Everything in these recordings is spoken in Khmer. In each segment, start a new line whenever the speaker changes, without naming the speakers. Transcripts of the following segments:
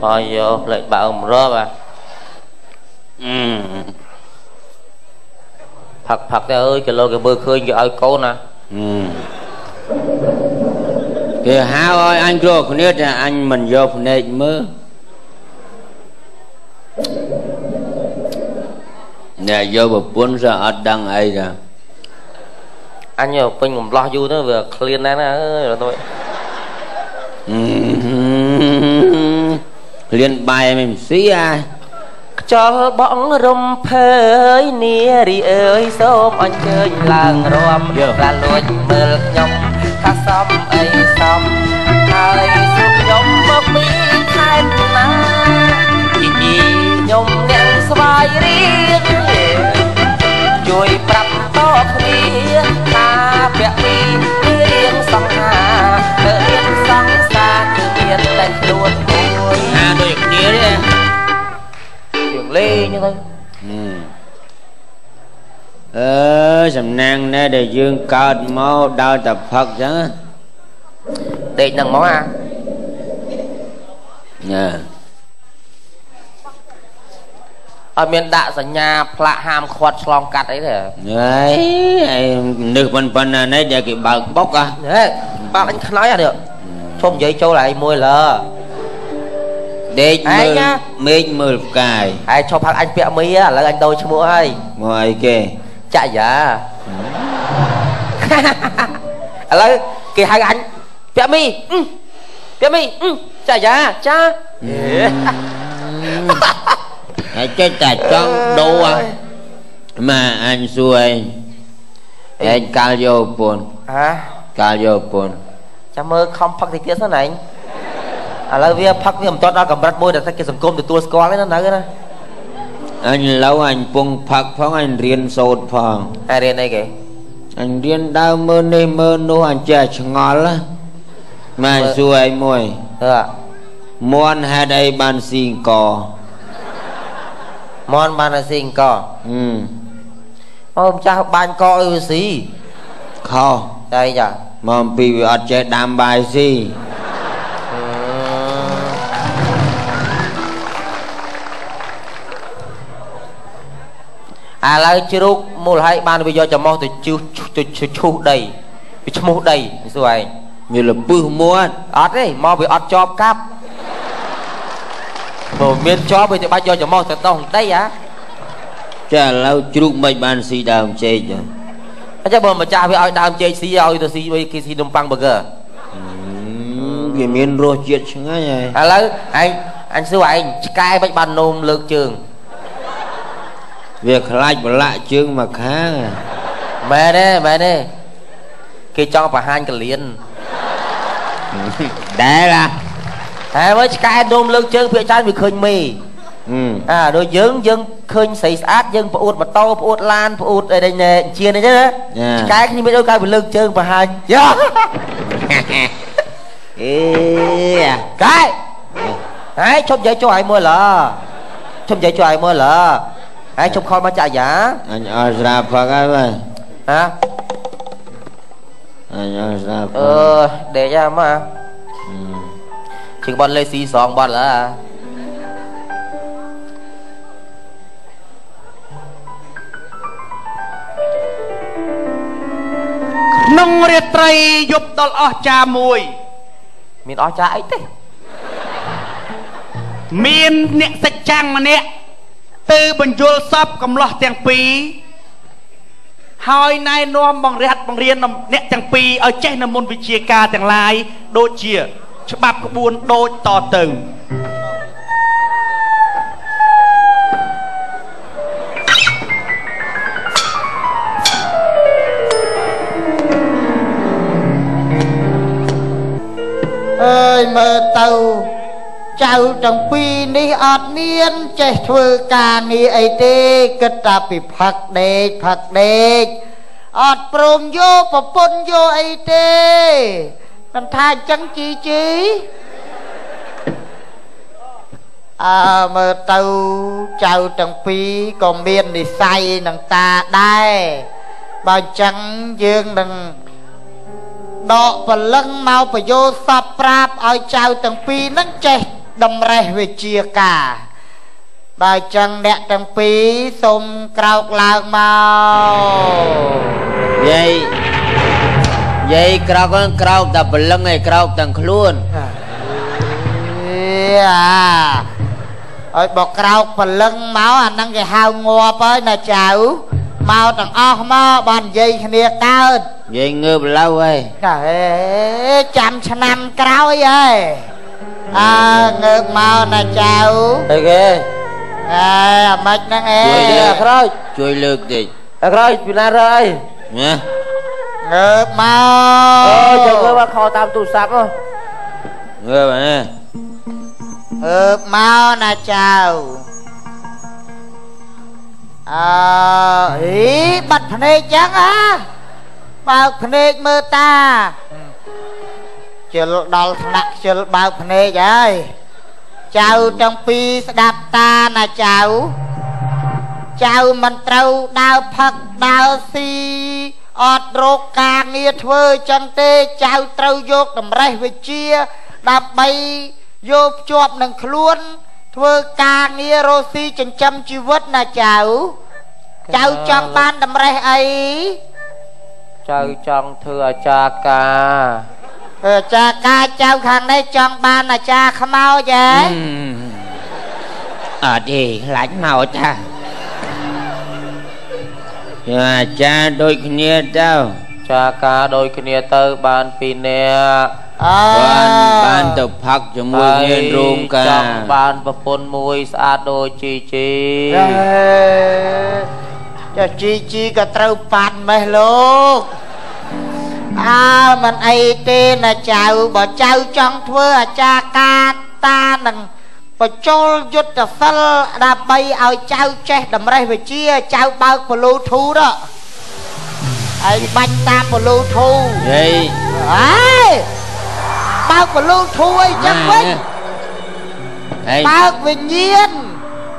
អាយោផ្លេចបើមរបាទផឹកផឹកទៅអើយគីឡូគេមើលឃើញគេឲ្យកូនណា
គេហៅឲ្យអញគ្រួគ្នាតែអញមិនយកភ្នែកមើលអ្នកយកប្រពន្ធសោះអត់ដឹងអីទេ
អញពេញកំឡោះយូរទៅវាឃ្លានណាស់ណាអើយទៅ
ឃ្លានបាយមិនស៊ីអា
ខ្យល់បក់រំភើយនារីអើយសូមអញ្ជើញឡើងរំឡាលួចមើលខ្ញុំថាសំអីសំហើយសួរខ្ញុំមកពីខេត្តណាជីជីខ្ញុំអ្នកស្វាយរៀងជួយប្រាប់តគ្នាថាពាក់ពីរៀងសង្ហានៅរៀងសង្សារគឺមានតែខ្លួនមួយ
ហាដូចគ្នាទេ
រៀងលេងហ្នឹងទៅ
អឺសំណាងណែដែលយើងកើតមកដើរតែផឹកចឹង
ដេកហ្នឹងមកអា
ណា
អត់មានដាក់សញ្ញាផ្លាកហាមឃាត់ឆ្លងកាត់អីទេ
ហីនឹកប៉ុណ្ណានេះដែលគេបើកបុកហ៎
បើកអញខ្នើយអានេះឈប់និយាយចូលឯងមួយលើ
ដេកមើលមេឃមើលផ្កាយ
ហើយឈប់ផឹកអញពាក់មីឥឡូវអញដូរឈ្មោះហើយ
មកអីគេ
ចាក់យ៉ាឥឡូវគេហៅអញពាក់មីពាក់មីចាក់យ៉ាចា
ហើយចេះតែចង់ដូរម៉ែអញសួរឯងឯងកាលយកប្រពន្ធ
ហ៎
កាលយកប្រពន្ធ
ចាំមើលខំផឹកតិចទៀតសិនឯងឥឡូវវាផឹកវាមិនទាន់ដល់កម្រិតមួយដែលគេសង្គមទទួលស្គាល់ទេណានៅណា
អញឡូវអញពងផឹកផងអញរៀនសូត្រផង
ហើយរៀនអីគេ
អញរៀនដើមមើលនេះមើលនោះអញចេះឆ្ងល់ម៉ែសួរឯងមួយមន់ហេតុអីបានស៊ីអង្គ
មន់បានស៊ីអង្គអូម្ចាស់បាញ់កអីវាស៊ី
ខុស
តែចា
មកអំពីវាអត់ចេះដាំបាយស៊ី
ឥឡូវជ្រូកមូលហេតុបានវាយកច្រមុះទៅជុះទៅឈូសដីវាឈ្មោះដីសួរឯង
វាលពឹសមាត់
អត់ទេមកវាអត់ជាប់កាប់បើមានជាប់វាទៅបាច់យកច្រមុះទៅដោះដីហ៎
ចាឥឡូវជ្រូកមិនបានស៊ីដើមចេក
អញ្ចឹងបើម្ចាស់វាឲ្យដើមចេកស៊ីឲ្យទៅស៊ីគេស៊ីនំប៉័ងប៊ឺហ្គឺ
វាមានរសជាតិឆ្ងាញ់ហើយ
ឥឡូវឯងអញសួរឯងឆ្កែមិនបាននោមលើកជើង
វាខ្លាចប្រឡាក់ជើងមកខាង
មែនទេមែនទេគេចង់បង្ហាញកលៀន
ដែរ
ហ่าហើយមើលឆ្កែនោមលើកជើងភាគច្រើនវាឃើញមេអាដូចយើងយើងឃើញស្រីស្អាតយើងប្អួតម៉ូតូប្អួតឡានប្អួតអីនេះជានេះណាឆ្កែគ្នាមានដូចគេលើកជើងបង្ហាញយ៉ា
អេ
កែហើយឈប់និយាយចូលឲ្យមើលឡាឈប់និយាយចូលឲ្យមើលឡាហើយជប់ខលមកចាក់យ៉ា
អញអត់ស្រាប់ផឹកហើយមើល
ហ៎
អញអត់ស្រាប់
អឺដេកយ៉ាមកជាងបត់លេស៊ីសងបត់ឡា
ក្នុងរាត្រីយប់ដល់អស់ចាមួយ
មានអស់ចាអីទេ
មានអ្នកសិច្ចាំងម្នាក់ទៅបញ្យលសពកំឡោះទាំងពីរហើយណែនាំបង្រៀនបង្រៀនអ្នកទាំងពីរឲ្យចេះនៅមុនវិជាការទាំងឡាយដូចជាច្បាប់ក្បួនដូចតទៅ
អើយមើលទៅចៅទាំងពីរនេះអត់មានចេះធ្វើការងារអីទេគិតតែពីផឹកដេកផឹកដេកអត់ព្រមយកប្រពន្ធយកអីទេមិនថាអញ្ចឹងជីជីអើមើលទៅចៅទាំងពីរក៏មាននិស័យនឹងតាដែរបើអញ្ចឹងយើងនឹង ដកពលឹងមកប្រយោសពប្រាប់ឲ្យចៅទាំងពីរនឹងចេះតម្រេះវិជាការបើចឹងអ្នកទាំងពីរសូមក្រោកឡើងមក
យាយយាយក្រោកហ្នឹងក្រោកតែពលឹងឯងក្រោកទាំងខ្លួន
អាឲ្យបើក្រោកពលឹងមកអាហ្នឹងគេហៅងាប់ហើយណាចៅមកទាំងអស់មកបាននិយាយគ្នាកើត
យាយងើបឡូវហើយ
ចាហេចាំឆ្នាំក្រោយហើយអើងើបមកណាចៅ
អីគេ
អើអាម៉េចហ្នឹងអេ
អាក្រោយ
ជួយលើកតិច
អាក្រោយពីណារើអី
ណា
ងើបមក
អើចាំងើបមកខតាមទូរស័ព្ទហ៎
ងើបហ៎
ងើបមកណាចៅអើហីបាត់ភ្នែកចឹងហ៎បើកភ្នែកមើលតាជិលដល់ថ្នាក់ជិលបើកភ្នែកហើយចៅទាំងពីរស្ដាប់តាណាចៅចៅមិនត្រូវដើរផឹកដើរស៊ីអត់រកការងារធ្វើចឹងទេចៅត្រូវយកតម្រេះវិជាដើម្បីយកភ្ជាប់នឹងខ្លួនធ្វើការងាររកស៊ីចិញ្ចឹមជីវិតណាចៅចៅចង់បានតម្រេះអី
ចៅចង់ធ្វើអាចារ្យការ
អាចារ្យការចៅខាងនេះចង់បានអាចារ្យខ្មោចហ៎
អត់ទេខ្លាចមកចាអាចារ្យដូចគ្នាទៅ
ចាការដូចគ្នាទៅបានពីរនាក់
អើ
បានបានទៅផឹកជាមួយគ្នារួមការ
ចង់បានប្រពន្ធមួយស្អាតដូចជីជី
ចាជីជីក៏ត្រូវប៉ាន់ម៉េះលោកអើមិនអីទេណាចៅបើចៅចង់ធ្វើអាចារ្យការតានឹងបញ្ចូលយុទ្ធសិលដើម្បីឲ្យចៅចេះតម្រេះវិជាចៅបើក Bluetooth ដល់ឯងបាញ់តាម Bluetooth
ហេ
អើយបើក Bluetooth អីចឹងវិញបើកវិញ្ញាណ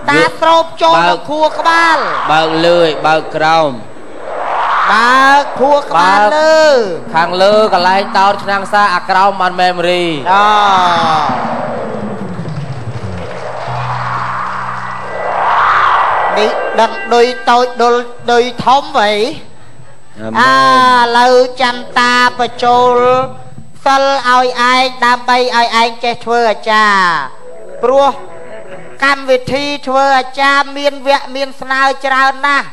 តាស្រូបចូលដល់ខួរក្បាល
បើកលើឲ្យបើកក្រោម
បើកខួរក្បាលលើ
ខាងលើកន្លែងតោតឆ្នាំងសាអាក្រោមបាន memory
អនេះដឹងឌុយតូចដុលឌុយធំវ៉ៃអើឡូវចាំតាបញ្ចូលសិលឲ្យឯងដើម្បីឲ្យឯងចេះធ្វើអាចារ្យព្រោះកម្មវិធីធ្វើអាចារ្យមានវគ្គមានស្នើច្រើនណាស់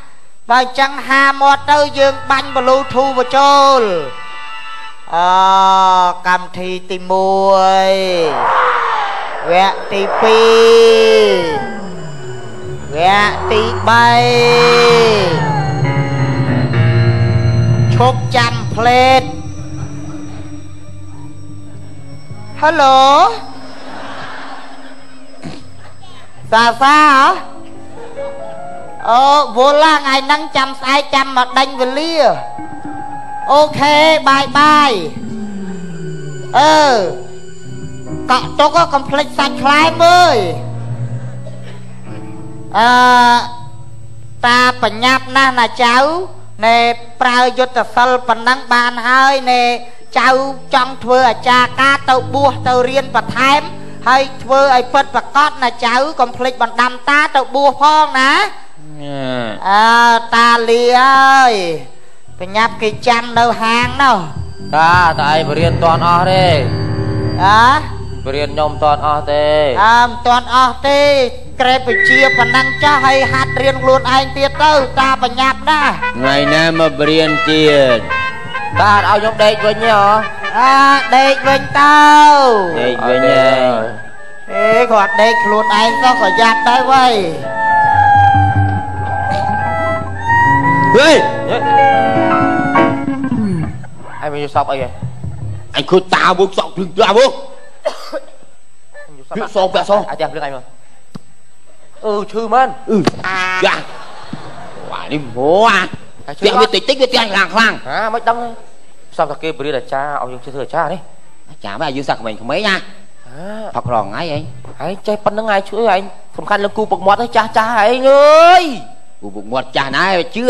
បើអញ្ចឹងហាមាត់ទៅយើងបាញ់ Bluetooth បញ្ចូលអកម្មវិធីទី1វគ្គទី2វគ្គទី3ឈប់ចាំផ្លេត Hello សាសាអូវល់ឡាថ្ងៃហ្នឹងចាំស្អែកចាំមកដេញវេលាអូខេបាយបាយអឺកក់ទុកកុំភ្លេចសាច់ខ្លែមអើយអឺតាបញ្ញាប់ណាស់ណាចៅណែប្រើយុទ្ធសិលប៉ុណ្ណឹងបានហើយណែចៅចង់ធ្វើអាចារ្យការទៅបួសទៅរៀនបន្ថែមហើយធ្វើឲ្យពិតប្រកបណាចៅកុំភ្លេចបណ្ដាំតាទៅបួសផងណាអើតាលីអើយបញ្ញាប់គេចាំនៅហាងនោះ
តាតាឯងបរៀនតាន់អស់ទេ
អើ
បរៀនខ្ញុំតាន់អស់ទេ
អើមិនតាន់អស់ទេក្រេបវិជាប៉ុណ្ណឹងចាស់ហើយហាត់រៀនខ្លួនឯងទៀតទៅតាបញ្ញាប់ណាស់
ថ្ងៃណាមកបរៀនទៀត
តាឲ្យខ្ញុំដេកវិញហ៎
អើដេកវិញទៅ
ដេកវិញហ៎
អេគាត់ដេកខ្លួនឯងសោះក៏យ៉ាប់ដែរវ៉ៃ
ហេ
ឯងមកយកសពអីហ៎
អញឃើញតាមួយសក់ភ្លឹងតាមួយពាក់សពាក់ស
អាផ្ទះភ្លឹងអញមកអឺឈឺមែន
អឺយ៉ាវ៉ានេះមកអាពាក់វាតិចតិចវាទាំងខ្លាំងខ្លាំង
ហាមិនដឹងសពតាគេបរិយាអាចារ្យឲ្យយើងធ្វើអាចារ្យនេះ
អាចារ្យមកយើងសាក់ក្មេងៗណាផឹករងថ្ងៃឯង
ឯងចេះប៉ុណ្្នឹងឯងជួយឯងសំខាន់លើគូពុកមាត់ទៅចាស់ចាស់ឯងអើយ
គូពុកមាត់ចាស់ណាស់ជឿ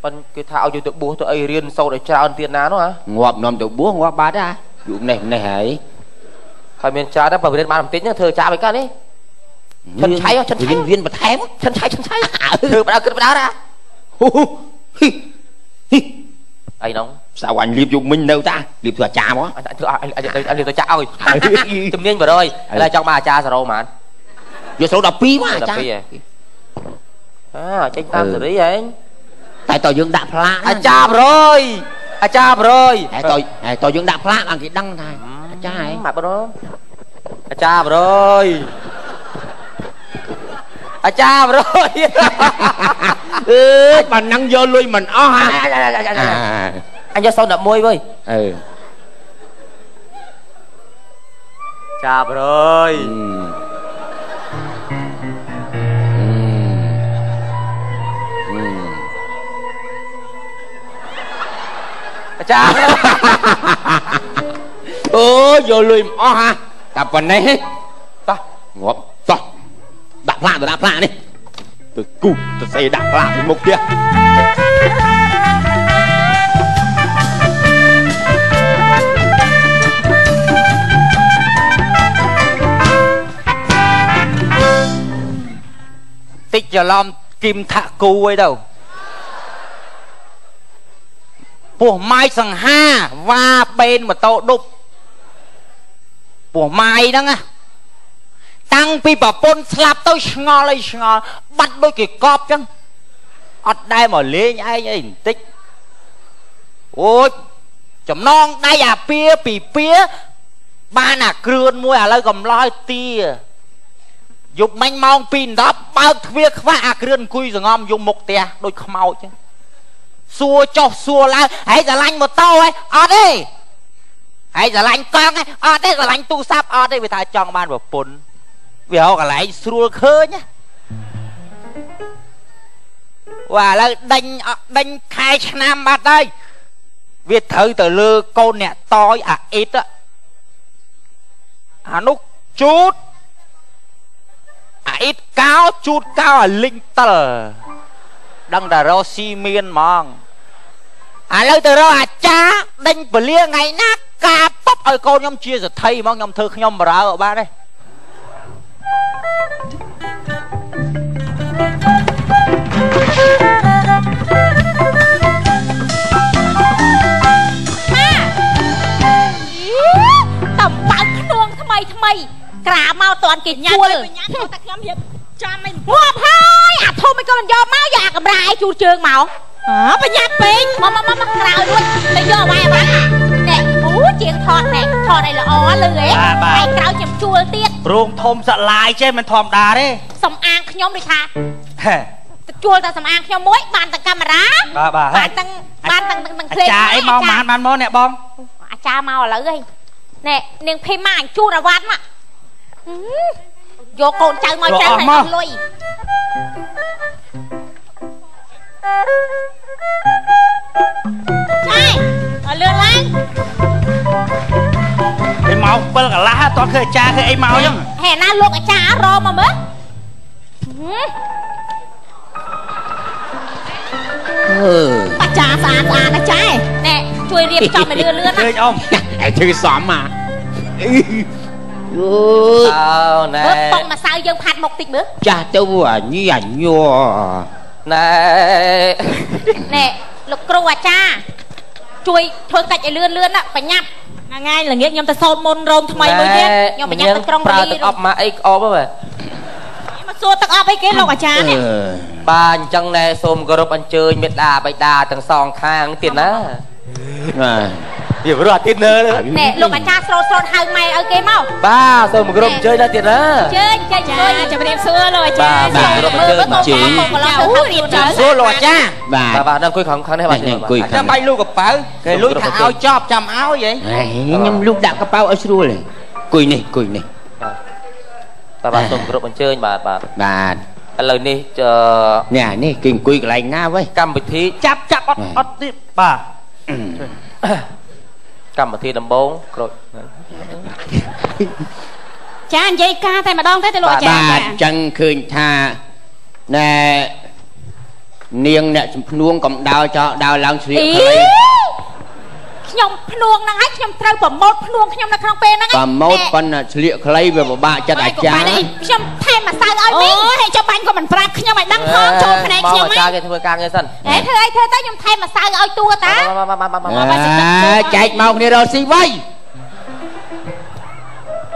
ប៉ុនគេថាឲ្យយកទៅបួសទៅអីរៀនសូត្រឲ្យច្រើនទៀតណានោះហ៎
ងាប់នាំទៅបួសងាប់បាត់ហ่ะយូរនេះនេះហើយ
ហើយមានច្រើនដែរបើរៀនបានបន្តិចហ្នឹងធ្វើចាបឯកានេះឆិនឆៃឆិនឆៃ
រៀនបន្ថែម
ឆិនឆៃឆិនឆៃធ្វើបដៅគិតបដៅណាអីនោះ
សៅអញលៀបយកមិញនៅតាលៀបធ្វើអាចារ្យមក
អញធ្វើអញលៀបទៅចាក់ឲ្យជំនាញ100ឥឡូវចង់បានអាចារ្យសរោហ្មង
យកសរោ12មកអាចារ្យ
អាចេញតាមសេរីហែង
តែតើយើងដាក់ផ្លាក
អាចារ្យ100អាចារ្យ100
តែតើយើងដាក់ផ្លាកអង្គគេដឹងថាអាចារ្យហែង
មកបងអាចារ្យ100អាចារ្យ100
អឺប៉ណ្ណឹងយកលុយមិនអស់ហ่ะ
អញយក011វិញ
អឺ
ចា100អាចារ្យ
អូយកលុយមិនអស់ហ่ะតែប៉ុណ្ណេះតោះងាប់តោះដាក់ផ្លាកទៅដាក់ផ្លាកនេះទៅគូទៅសេដាក់ផ្លាកពីមុខទៀត
តិចច្រឡំគឹមថគូអីទៅពោះម៉ាយសង្ហាវ៉ាបេនម៉ូតូឌុបពោះម៉ាយហ្នឹងណាតាំងពីប្រពន្ធស្លាប់ទៅឆ្ងល់អីឆ្ងល់បាត់ដូចគេកប់ចឹងអត់ដែរមកលេងឯងអីបន្តិចអូយចំណងដៃអាពៀពីពៀបានអាគ្រឿនមួយឥឡូវកំឡោះទាយប់មិញម៉ោង2:10បើកទ្វារខ្វះអាគ្រឿនអង្គុយសងំយំមុខផ្ទះដូចខ្មោចចឹងសួរចុះសួរឡើងហែងស្រឡាញ់ម៉ូតូហ៎អត់ទេហែងស្រឡាញ់កង់ហ៎អត់ទេស្រឡាញ់ទូរស័ព្ទអត់ទេវាថាចង់បានប្រពន្ធវារកកន្លែងស្រួលឃើញណាវ៉ាឥឡូវដេញដេញខែឆ្នាំបាត់ហើយវាត្រូវទៅលើកូនអ្នកតយអាអ៊ីតអានោះជូតអាអ៊ីតកោជូតកោអាលីងតិលដឹងតែរកស៊ីមានហ្មងឥឡូវទៅរកអាចារ្យដេញពលាថ្ងៃណាការពប់ឲ្យកូនខ្ញុំជាសទ្ធិហ្មងខ្ញុំធ្វើខ្ញុំបរើអត់បានទេ
តំបើកខ្នួងថ្មីថ្មីក្រាមកតន់គេជួល
តែខ្ញុំរៀបចាំមិន
ងាប់ហើយអាធំឯងក៏មិនយកមកយកអាកំរាឯងជូតជើងមកអើបញ្ញាពេកមកមកមកក្រោយរួចទៅយកអ្វីអ្វីនេះអូជាងថតនេះថតឲ្យល្អលឺហ៎ឯងក្រោយខ្ញុំជួលទៀត
រោងធំសឡាយចេះមិនធម្មតាទេ
សំអាងខ្ញុំដូចថាជួលតែសំអាងខ្ញុំមួយបានទាំងកាមេរ៉ាបានទាំងបានទាំងទាំងភ្លេង
អាចារ្យអីមកបានបានមកអ្នកបង
អាចារ្យមកឥឡូវហីនេះនាងភីមមកអញជួលអាវ៉ាន់មកយកកូនចៅមកច្រើនតែអស់លុយចែឲ្យលឿនឡើង
ពេលម៉ោង7កន្លះអត់ឃើញអាចារ្យឃើញអីមកអញ្ចឹង
ហេណាលោកអាចារ្យរមកមើលអាចារ្យស្អាតស្អាតណាចែណែជួយរៀបចំឲ្យលឿនលឿនណា
ឃើញអ៊ំ
ឯងធ្វើសមអាអូយ
អោណែ
មើលប៉ុងម្សៅយើងផាត់មុខតិចមើល
ចាស់ទៅអាញីអាញ័រ
ណែ
ណែលោកគ្រូអាចារ្យជួយធ្វើកិច្ចឲ្យលឿនលឿនណាបញ្ញាប់
ថ្ងៃល្ងាចខ្ញុំទៅសូត្រមន្តរោមថ្មីមួយទៀត
ខ្ញុំបញ្ញាប់ទៅក្រុង
ប្រើទឹកអប់មកអីក្អប់ហ៎
មកសួរទឹកអប់អីគេលោកអាចារ្យនេះ
បាទអញ្ចឹងណែសូមគោរពអញ្ជើញមេដាបិតាទាំងសងខាងទៀតណា
បាទ
វាព្រោះអាទៀតនៅ
ណែលោកអាចារ្យស្រោតស្រោតហៅម៉ែឲ្យគេមក
បាទសូមគោរពអញ្ជើញដល់ទៀតណា
អញ្ជើញចេញអង្គុយ
ជម្រាបសួរលោកអាចារ្យ
បាទគោរពអញ្ជើញ
បាទ
រៀបចំ
សួរលោកអាចារ្យ
បាទ
បាទអង្គុយខាងខាងនេះបាទ
អង្គុយ
ចាំបាច់លូកកប៉ៅគេលួចថាឲ្យចប់ចាំឲ្យហី
ខ្ញុំលូកដាក់កប៉ៅឲ្យស្រួលអង្គុយនេះអង្គុយនេះ
បាទបាទសូមគោរពអញ្ជើញបាទបាទ
បាទ
ឥឡូវនេះ
នេះនេះគេអង្គុយកន្លែងណាវ៉េ
កម្មវិធី
ចាប់ចាប់អត់អត់ទៀតបាទ
កម្មវិធីដំបូងក្រូច
ចានិយាយការតែម្ដងទេទៅលោកអាចារ្យ
បាទអញ្ចឹងឃើញថាណែ នាងអ្នកចំភ្នួងកំដៅចោលដើរឡើងជ្រៀកខ្លី
ខ្ញុំភ្នួងហ្នឹងហើយខ្ញុំត្រូវប្រម៉ូតភ្នួងខ្ញុំនៅក្នុងពេលហ្នឹង
ប្រម៉ូតប៉ុន្តែឆ្លៀកខ្លីវាពិបាកចិត្តអាចារ្យ
ខ្ញុំថែមម្សៅឲ្យមីង
អូហើយចុះបាញ់ក៏មិនប្រាប់ខ្ញុំឲ្យដឹងផងចូលភ្នែកខ្ញុំ
អាចារ្យគេធ្វើការងារសិន
ហេធ្វើអីធ្វើទៅខ្ញុំថែមម្សៅឲ្យតួតា
ចែកមកគ្នារកស៊ីវៃ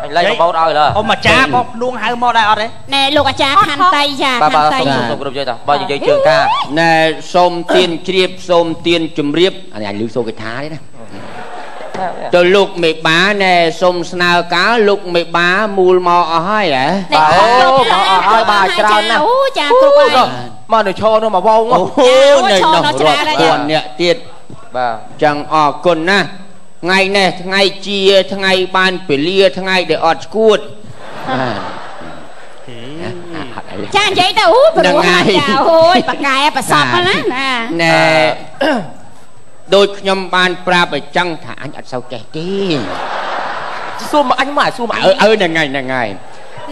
អញលេងប្រម៉ូតឲ្យលើ
អ៊ំអាចារ្យមកភ្នួងហៅមកដែរអត់ទេ
ណែលោកអាចារ្យខន្តីចា
ខន្តី សូមគ្រប់ជ័យតាបើនិយាយជើងការ
ណែសូមទៀនជ្រាបសូមទៀនជំរាបអានេះលឺសូកថាទេណាទៅលោកមេបាណែសូមស្នើការលោកមេបាមូលមកអស់ហើយហ៎
បាទអូមកអស់ហើយបាទច្រើនណាស់
អូចាគ្រប់ហើយ
មកនៅឈរនោះមកវង
អូនៅនោះរាប់ពាន់អ្នកទៀត
បាទ
ចឹងអរគុណណាស់ថ្ងៃនេះថ្ងៃជាថ្ងៃបានពលាថ្ងៃដែលអត់ឈួត
ចានិយាយទៅអូព្រោះចាអូយបកែប្រសពណាណា
ណែដូចខ្ញុំបានប្រាប់ឲ្យចឹងថាអញអត់សូវចេះទេ
សួរមកអញមកសួរមក
អឺហ្នឹងហើយហ្នឹងហើយ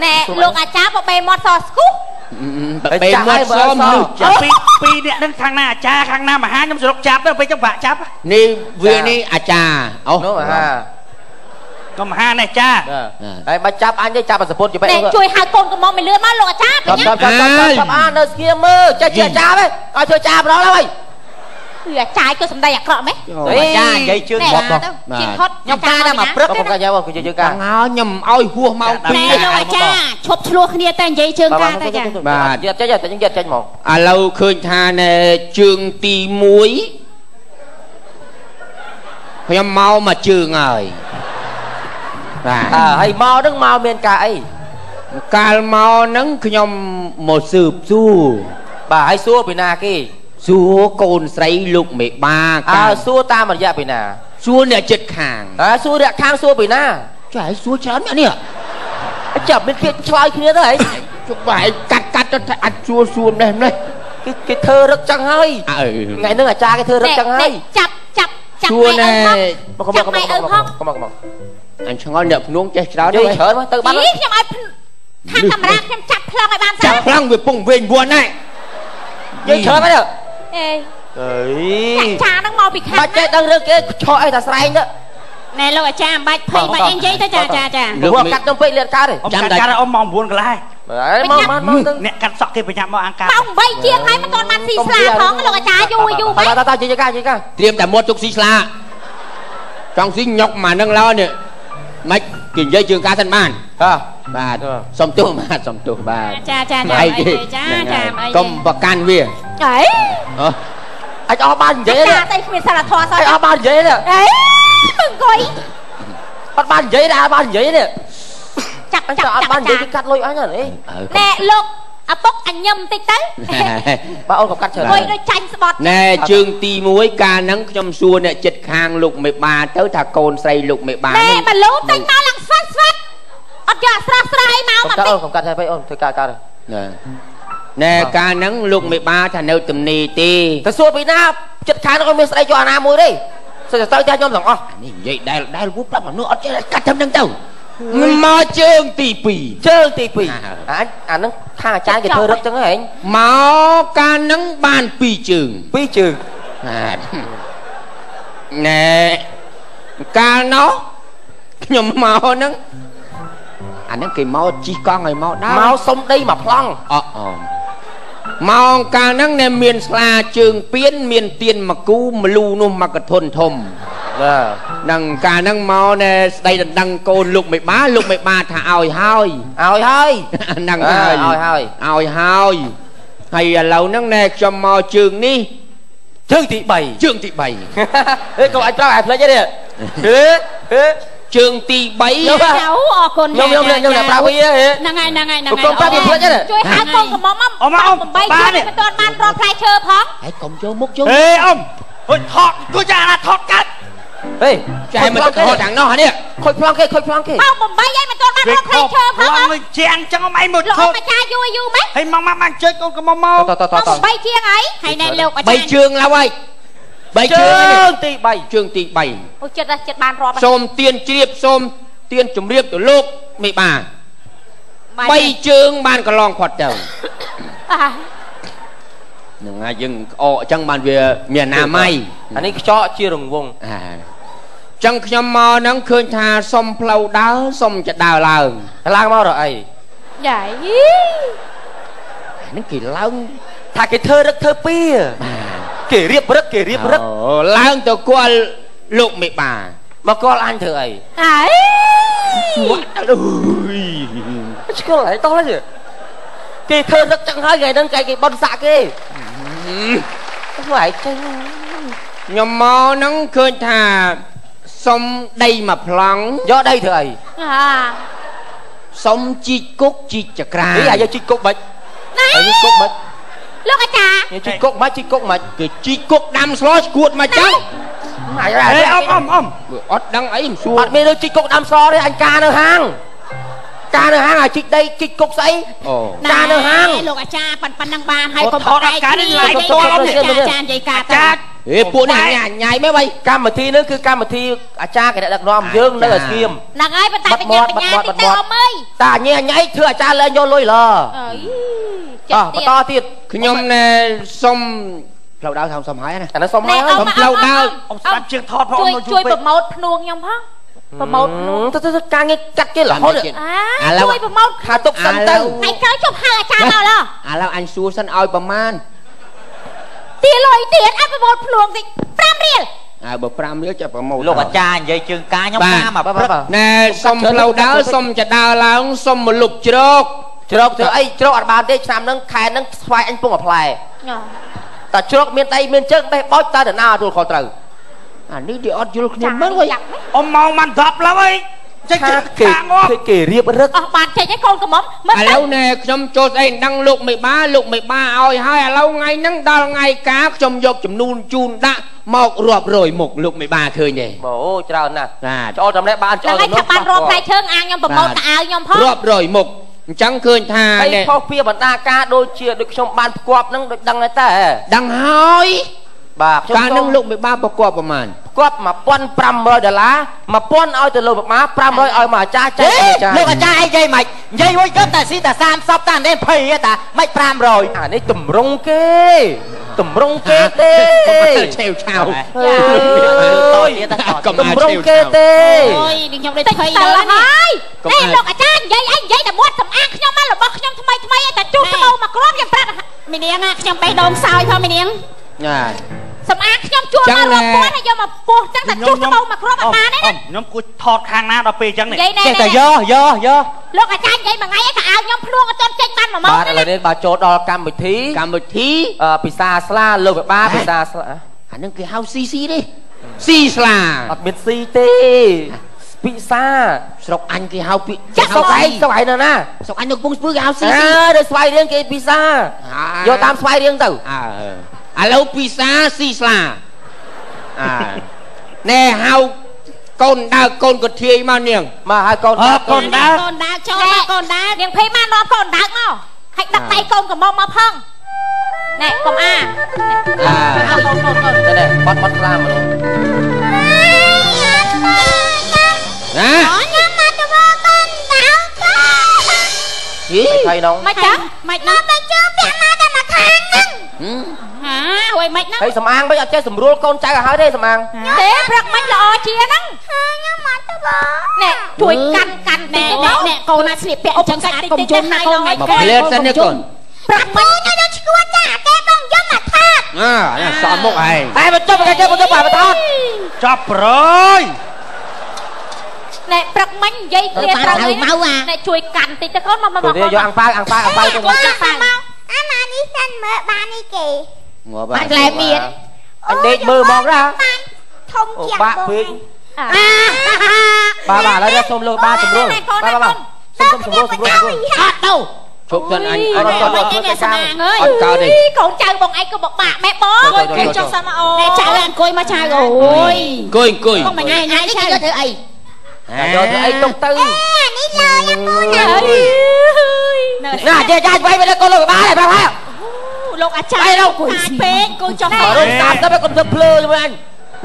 ណែលោកអាចារ្យបបេមាត់សស្គូ
បបេមាត់សមនុស្ស
ចាពីពីរអ្នកហ្នឹងខាងណាអាចារ្យខាងណាមហាខ្ញុំសរុបចាប់ទៅពេលចឹងបាក់ចាប់
នេះវានេះអាចារ្យអូ
នោះមហា
ក៏មហានេះចា
ហើយបាច់ចាប់អញទេចាប់អាសពុតជាបែ
បជួយហៅកូនកំមុំមិនលឿនមកលោកអាចារ្យ
ចាប់ចាប់ចាប់ចាប់អានៅស្ងៀមមើលចេះជាអាចារ្យទេឲ្យធ្វើចារ្យម្ដងហើយ
គឺអាចារ្យក៏សំដីអាក្រក់ម៉េច
អាចារ្យនិយាយជឿង
បបជាថត់
ខ្ញុំការតែមកព្រឹកខ្ញុំការយកគឺជឿការ
ហើយខ្ញុំឲ្យហួសមក
ពីលោកអាចារ្យឈប់ឆ្លោះគ្នាតែនិយាយជើងការតែចា
បាទ
យកចេញតែយើងយកចេញមក
ឥឡូវឃើញថាណែជើងទី1ខ្ញុំមកមកជើងហើយ បាទ
ហើយមកនឹងមកមានការអី
កាលមកនឹងខ្ញុំមកស៊ើបសួរ
បាទហើយសួរពីណាគេ
សួរកូនស្រីលោកមេបា
អើសួរតាមរយៈពីណា
សួរអ្នកចិត្តខាង
អើសួរអ្នកខាងសួរពីណា
ចាឲ្យសួរច្រើនអ្នកនេះ
ចាប់មានពាក្យឆ្លើយគ្នាទៅហី
ជប់បែកកាត់កាត់ទៅអាចសួរសួរនេះនេះ
គេគេធ្វើរឹកចឹងហើយថ្ងៃហ្នឹងអាចារ្យគេធ្វើរឹកចឹងហើយ
ចាប់ចាប់ចាប់
សួរណែ
មកមកមកមកមក
អញឆ្ងល់អ្នកភ្នួងចេះច្រើន
ទៅច្រើនមកទៅបាត់
ខ្ញុំឲ្យខាងកាមេរ៉ាខ្ញុំចាប់ប្លង់ឲ្យបាន
ចាប់ប្លង់វាពងវែងវ័នដែរ
និយាយច្រើនមក
អេ
អើយ
ចាហ្នឹងមកពីខាង
បាច់ចេះដឹងរឿងគេឆក់អីតែស្រែងទៅ
ណែលោកអាចារ្យមិនបាច់ភ័យបាច់អីនិយាយទៅចាចាចា
លោកកាត់ខ្ញុំពេកលៀនកើតទេ
ចាំតែកាត់អ៊ំម៉ោង9កន្លះ
ហើយមកមកមកទៅ
អ្នកកាត់សក់គេប្រញាប់មកអង្ការ
ម៉ោង8ជាងហើយមិនទាន់បានស៊ីស្លាផងលោកអាចារ្យយូរយូរ
បាទតើនិយាយការនិយាយការ
ត្រៀមតែមាត់ទុកស៊ីស្លាចង់ស៊ីញុកមកនឹងឡើយនេះមិនគេនិយាយជើងការសិនបាន
ហ៎
បាទសុំទោសបាទសុំទោសបាទ
ចាចាចាចាចា
កុំប្រកាន់វា
អី
អញអស់បាននិយាយ
ទេតែគ្មានសិលធម៌សោះ
អញអស់បាននិយាយទេ
អេមឹងអង្គុយ
អត់បាននិយាយដែរអត់បាននិយាយទេ
ចាប់ចាប់
អត់បាននិយាយគេកាត់លុយអញហ្នឹង
ណែលោកឪពុកអញញឹមតិចទៅ
បាទអូនកុំកាត់ច្រើន
អង្គុយដូចចាញ់ស្បត់
ណែជើងទី1កាលហ្នឹងខ្ញុំសួរអ្នកចិត្តខាងលោកមេបាទៅថាកូនស្រីលោកមេបា
ណែបលូទិញមកឡើងស្វាត់ស្វាត់អត់យកស្រស់ស្រស់អីមក
មកតិច អូនកុំកាត់ហើយពេកអូនធ្វើការកើត
ណែណែកាលហ្នឹងលោកមេបាថានៅទំនីទេ
ទៅសួរពីណាចិត្តខាងហ្នឹងមានស្ដីយកអាណាមួយទេសិតទៅផ្ទះខ្ញុំទាំងអស់
នេះនិយាយដែលដែលវូប្រាប់មនុស្សអត់ចេះកាត់ទៅហ្នឹងទៅមកជើងទី2
ជើងទី2អាអាហ្នឹងខាងអាចារ្យគេធ្វើរឹកចឹងហ៎
មកកាលហ្នឹងបាន2ជើង
2ជើង
បាទណែកាលនោះខ្ញុំមកហ្នឹងអាហ្នឹងគេមកជីកង់ឲ្យមកដើរ
មកសុំដីមកប្លង់
អអូមកកាលហ្នឹងណែមានស្លាជើងពៀនមានទៀនមកគូមលូនោះមកកធុនធំ
បាទ
នឹងកាលហ្នឹងមកណែស្ដីដណ្ដឹងកូនលោកមេបាលោកមេបាថាឲ្យហើយ
ឲ្យហើយ
ហ្នឹងហើយ
ឲ្យហើយ
ឲ្យហើយហើយឥឡូវហ្នឹងណែខ្ញុំមកជើងនេះ
ជើងទី3
ជើងទី3
ហេកុំអាចប្រាប់ឲ្យភ្លេចទេហេហេ
ជើងទី3
ចៅអរគុណ
ខ្ញុំខ្ញុំខ្ញុំប្រាប់វា
ហ្នឹងហើយហ្នឹងហើយហ្នឹង
ហើយកុំប្រាប់វាភ្លេចទេ
ជួយហៅកូនកំមុំមក
អ៊ំអ៊ំ
8ជាងមិនទាន់បានរាប់ផ្លែឈើផង
ហើយកុំចូលមុខចូល
ហេអ៊ំហុយថតគួចអាថតកាត់
ហេ
ចែមកថតខាងនោះនេះ
ខូចប្លង់គេខូចប្លង់គេ
ម៉ោង8ហើយមិនទាន់បានរាប់ផ្លែឈើផង
ឡងជាងចឹងអ៊ំឯងមក
ថតអាចារ្យយូរយូរម៉េច
ហើយមកមកមកជើងកូនកំមុំមក
តតតត
8ជាងហើយ
ហើយណែលោកអាចារ្យ
3ជើងឡើយហើយ3ជើង
ទី3
ជើងទី3
អូចិត្តចិត្តបានរាប់
សូមទៀនជ្រាបសូមទៀនជំរាបទៅលោកមេបា3ជើងបានកន្លងផុតទៅ ហ្នឹងហើយយើងក្អកអញ្ចឹងបានវាមានអនាម័យ
អានេះខ្ចកជារង្វង់
អាចឹងខ្ញុំមកហ្នឹងឃើញថាសុំផ្លូវដើរសុំจะដើរឡើង
ឡើងមករកអី
យ៉ាយ
ហ្នឹងគេឡើង
ថាគេធ្វើរឹកធ្វើពីគេរៀបរឹកគេរៀបរឹក
ឡើងទៅគាល់លោកមេបា
មកគាល់អញធ្វើអី
អើ
យអើយ
ឆ្កល់ហើយតោះឡើយគេធ្វើរឹកចឹងហើយថ្ងៃហ្នឹងគេបន់សាក់គេធ្វើឲ្យចេញ
ខ្ញុំមកហ្នឹងឃើញថាសុំដីមួយប្លង់
យកដីធ្វើអី
អា
សុំជីកគុកជីកចក្រា
នេះអាយកជីកគុកបាច់អាយកគុកបាច់
លោកអាចារ្យ
ជីកគុកបាច់ជីកគុកបាច់
គេជីកគុកដាំស្លស្គួតមកចឹង
អេអ៊ំអ៊ំ
អត់ដឹងអីមិនសួរ
អត់មានរឿងជីកគុកដាំស្លទេអញការនៅហាងការនៅហាងអាជីកដីជីកគុកស្អីការនៅហាង
លោកអាចារ្យប៉ុណ្ណឹងបានហើយកុំប្រកែកគ្នាអាចារ្យនិយាយការទៅ
ហេពួកនេះញ៉ៃមែនបី
កម្មវិធីនេះគឺកម្មវិធីអាចារ្យគេដឹកនាំយើងនៅឲ្យស្ងៀម
ហ្នឹងហើយប៉ុន្តែបញ្ញាបញ្ញាតិចទៅអ៊ំអើយ
តាញ៉ៃញ៉ៃធ្វើអាចារ្យលែងយកលុយឡើ
អើយ
បន្តទៀត
ខ្ញុំណែសុំផ្លូវដើរថាសុំហើយណា
អានេះសុំហើយ
សុំផ្លូវដើរ
អ៊ំស្ដាប់ជាងថតផង
ជួយប្រម៉ូតភ្នួងខ្ញុំផងប្រម៉ូត
ទៅទៅការងារកាត់គេរហូត
ឥឡូវជួយប្រម៉ូត
ថាទុកសិនទៅ
ថ្ងៃក្រោយជប់ហៅអាចារ្យមកឡើ
ឥឡូវអញសួរសិនឲ្យប្រមាណ
ទាលុយទៀតអត់ប្រម៉ូតភ្នួងតិច5រៀល
អើបើ5រៀលចេះប្រម៉ូត
លោកអាចារ្យនិយាយជើងការខ្ញុំតាមមកព្រឹក
ណែសុំផ្លូវដើរសុំจะដើរឡើងសុំមកលុបជ្រក
ជ្រកធ្វើអីជ្រកអត់បានទេឆ្នាំហ្នឹងខែហ្នឹងស្វាយអញពងអាផ្លែតែជ្រកមានដៃមានជើងបេះបោចតើតាណាទទួលខុសត្រូវ
អានេះវាអត់យល់គ្នាមើលវិញ
អ៊ំម៉ោងបាន10ឡើយចេញ
គេគេរៀបរឹក
អស់បានចេញឯងកូនកំមុំ
មើលឥឡូវណែខ្ញុំចូលស្អីដឹងលោកមេបាលោកមេបាឲ្យហើយឥឡូវថ្ងៃហ្នឹងដល់ថ្ងៃការខ្ញុំយកចំនួនជូនដាក់មករាប់រយមុខលោកមេបាឃើញទេ
អូច្រើនណាស់ចូលចំណេះបានចូល
ចំណេះបានរាប់ផ្លែឈើអាងខ្ញុំប្រម៉ូតកៅអៅខ្ញុំផង
រាប់រយមុខអញ្ចឹងឃើញថា
នេះខុសពីបណ្ដាការដូចជាដូចខ្ញុំបានផ្គប់ហ្នឹងដូចដឹងហើយតើ
ដឹងហើយ
បាទ
កាលហ្នឹងលោកមេបាប្រកបប្រមាណ
ប្រកប1500ដុល្លារ1000ឲ្យទៅលោកមេបា500ឲ្យមកអាចារ្យចែកអាចារ្យ
លោកអាចារ្យអីនិយាយមិននិយាយវិញទៅតែស៊ីតែ30តានេះ20តាមិន500
អានេះតម្រង់គេតម្រង់គេទេ
ឆេវឆាវ
តម្រង់គេទេ
អូយនេះខ្ញុំដូចភ័យដល់
ហើយនេះលោកអាចារ្យនិយាយអីនិយាយតែមាត់សំអាងខ្ញុំមករបស់ខ្ញុំថ្មីថ្មីឯតែជូតស្មៅមកគ្រាប់ខ្ញុំប្រាប់
មីនាងខ្ញុំបេះដូងសោយផងមីនាង
ណា
សំអាងខ្ញុំជួលមករាប់ពាន់ហើយយកមកពោះចឹងតែជុះស្មៅមកគ្រាប់អត់បានទេណា
ខ្ញុំគួរថតខាងណាដល់ពេលចឹងនេះ
ចេះតែយកយកយក
លោកអាចារ្យនិយាយមួយថ្ងៃឯងក៏ឲ្យខ្ញុំភ្លួងអត់ទាន់ចេញបានមួយម៉ោង
បាទឥឡូវនេះបាទចូលដល់កម្មវិធីពិសាស្លាលោកបបាពិសាស្លា
អានឹងគេហៅស៊ីស៊ីទេស៊ីស្លា
អត់មានស៊ីទេពិសា
ស្រុកអញគេហៅពាក្យ
ស្រុកឯងស្រុកឯងនៅណា
ស្រុកអញនៅកំពង់ស្ពឺគេហៅស៊ីស៊ី
អើស្វាយរៀងគេពិសាយកតាមស្វាយរៀងទៅ
អើឥឡូវពិសាស៊ីស្លាអើណែហៅកូនដើកូនកធាយមកនាង
មកហើយកូនដើ
កូនដើ
កូនដើចូលមកកូនដើ
នាងភីមកនាំកូនដើមកហើយដឹកដៃកូនកំមុំមកផងណែកុំអាអើកូនកូនកូន
ណែបត់បត់ខ្លាមក
ណា
ខ្ញុំមកទៅកូនដើក
ហីថៃនង
មកចឹង
មិនណា
ទៅជឿពាក់មកតែមកខាងហ្នឹង
ហាហួយមិនហ្នឹង
ហើយសំអាងមិនអត់ចេះសម្រួលកូនចៅឲ្យហើយទេសំអាង
ទេព្រឹកមិនល្អជាហ្នឹង
ខ្ញុំមកទៅបង
ណែជួយកាន់កាន់
ណែណែកូនណាស្លៀកពាក់អញ្ចឹងស្អាតកុំជុំណាកូន
មកផ្លែសិននេះកូន
ប្រាប់មើលខ្ញុំឈួតចាគេបងយកមកថត
អើនេះសមមុខឯង
តែមកចុះគេមកចុះបាទថត
ចាប់ប្រយ
ណែព្រឹកមិញនិយាយគ្នាត្រូវណែជួយកាន់តិចទៅកូនមកមក
យកអាំងប៉ាវអាំងប៉ាវអាំងប៉ាវទៅ
មក
មកអាម៉ានេះសិនមើលបាននេះគេ
ងាប់
បានក្លែមាន
អញដេកមើលមកណា
បានធំជាង
បាក់ពេកបាទបាទឥឡូវសូមលោកបាទសម្រួលបាទបាទសូមសម្រួលសម្រួលសម្រួល
អត់ទៅ
ជប់សិនអញ
អត់អត់ទេស្នាងអើយ
អត់កើតទេ
កូនចៅបងឯងក៏បបាក់ម៉ែបង
គេចុះសិនមកអូចៅអង្គុយមកចៅអូយ
អង្គុយអង្គុយ
មកថ្ងៃថ្ងៃចៅយកធ្វើអី
យកធ្វើអីទុកទៅ
អានេះឡើយអាពូណា
ណាចេះចាច់ໄວទៅកូនលោកបាទបាទហើយ
លោកអាចារ្យលោកអាចពេកគូចុះ
រំសាប់ទៅកុំធ្វើភ្លើជាមួយអញ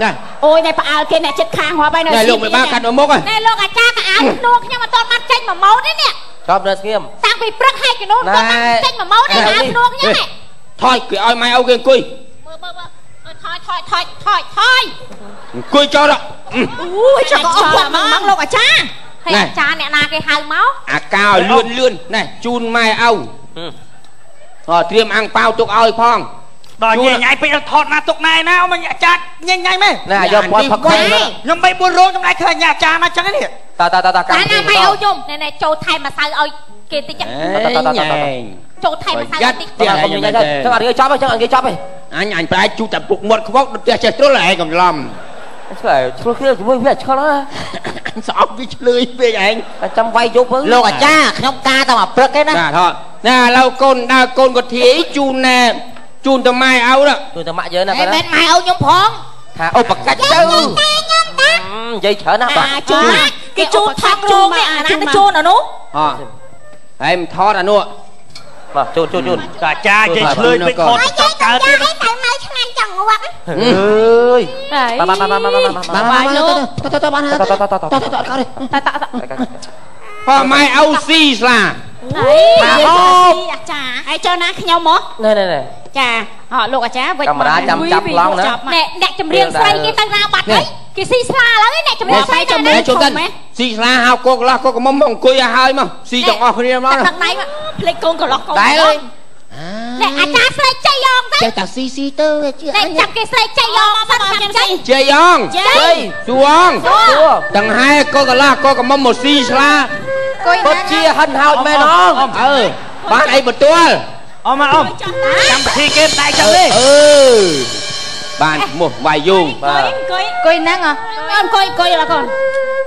ណា
អូយណែផ្អើលគេអ្នកចិត្តខាងរាប់ហើយ
ណែលោកមិនបានកាត់មុខ
ណែលោកអាចារ្យក៏អើភ្នួខ្ញុំអត់ទាន់បានចេញមួយម៉ោតទេនេះ
ចប់នៅស្ងៀម
តាំងពីព្រឹកហើយកនូនគាត់បានចេញមួយម៉ោតទេអើភ្នួខ្ញុំហ៎
ថ ថយគេឲ្យម៉ែឪគេអង្គុយ
មើលមើលមើលថយថយថយថយថយ
អង្គុយចោល
អូយចោលអស់គាត់ហ្មងលោកអាចារ្យហើយអាចារ្យអ្នកណាគេហៅមក
អាកោលឿនលឿនណែជូនម៉ែឪអត្រៀមអាំងប៉ាវទុកឲ្យផង
ដល់ញ៉ៃញ៉ៃពេកថតណាទុកណែណាអមអាចារ្យញ៉ៃញ៉ៃមែន
ណែយកពាត់ផឹក
ខ្ញុំ3 4រោងខ្ញុំឯងឃើញអាចារ្យណាចឹងនេះ
តតតតកម្ម
ណាម៉ែឪខ្ញុំណែណែចូលថែមម្សៅឲ្យគេតិច
តតតត
ចូលថែមម្សៅតិច
ចឹងចឹងអត់គេចប់ចឹងអត់គេចប់ទេ
អញអញប្រែជូតតែពុកមាត់ខ្វោកផ្ទះចេះទ្រុលឯងកំឡំ
ឆ្លើយឆ្លោះគ្នាជាមួយវាឆ្កល់ណា
ស្អប់វាឆ្លើយពេកឯង
ចាំវាយយប់ទៅ
លោកអាចារ្យខ្ញុំការតែមកព្រឹកឯណា
បាទថតណា ឥឡូវកូនដើរកូនក៏ធាយជូនណែជូនទៅម៉ែឪណា
ជូនទៅម៉ាក់យើងណា
មិនមែនម៉ែឪខ្ញុំផង
ថាឧបកិច្ចទៅ និយាយច្រើនណាស់ បាទ
ជូនគេជូនថងរោងនេះអាណាទៅជូនអានោះ
អហើយមិនថតអានោះ
បាទជូនជូនជូន
អាចារ្យនិយាយឆ្លើយពេកថតចង់កើតទៀត
តែម៉ែឆ្ងាញ់ចង់ងាប់
អើយបាទបាទបាទបាទបាទ
បាទលោក
តតតបានតតតតតតតអត់កើតទេ
តតត
ផម៉ែឪស៊ីស្លា
ហើយអាចារ្យ
ហើយចុះណាខ្ញុំមក
ណែណែណែ
ចាហ៎លោកអាចារ្យវិច
កាមេរ៉ាចាំចាប់ប្លង់ណា
អ្នកអ្នកចម្រៀងស្រីគេទៅណាបាត់ហើយគេស៊ីស្លាឡើយអ្នកចម្រៀងស្រី
ទៅណាចូលទៅស៊ីស្លាហៅកូនកន្លោះកូនកមុំមកអង្គុយឲ្យហើយមកស៊ីទាំងអស់គ្នាមក
ទឹកដៃមក
ភ្លេចកូនកន្លោះកូន
តែ
អ្នកអាចារ្យស្រីជ័យយ៉ងទៅ
ចេះតែស៊ីស៊ីទៅ
ជាអ្នកចាប់គេស្រីជ័យយ៉ងសិនចាំជ័យ
ជ័យយ៉ង
ជ័យ
សួងទាំងហែកូនកន្លោះកូនកមុំមកស៊ីស្លា
ពិតជាហិនហោចមែនអង
អឺបានអីបន្ទាល់
អមអមកម្មវិធីគេតែចឹងទេ
អឺបានឈ្មោះវាយយង
បាទអង្គុយអង្គុយហ្នឹងអង្គុយអង្គុយឡាកូន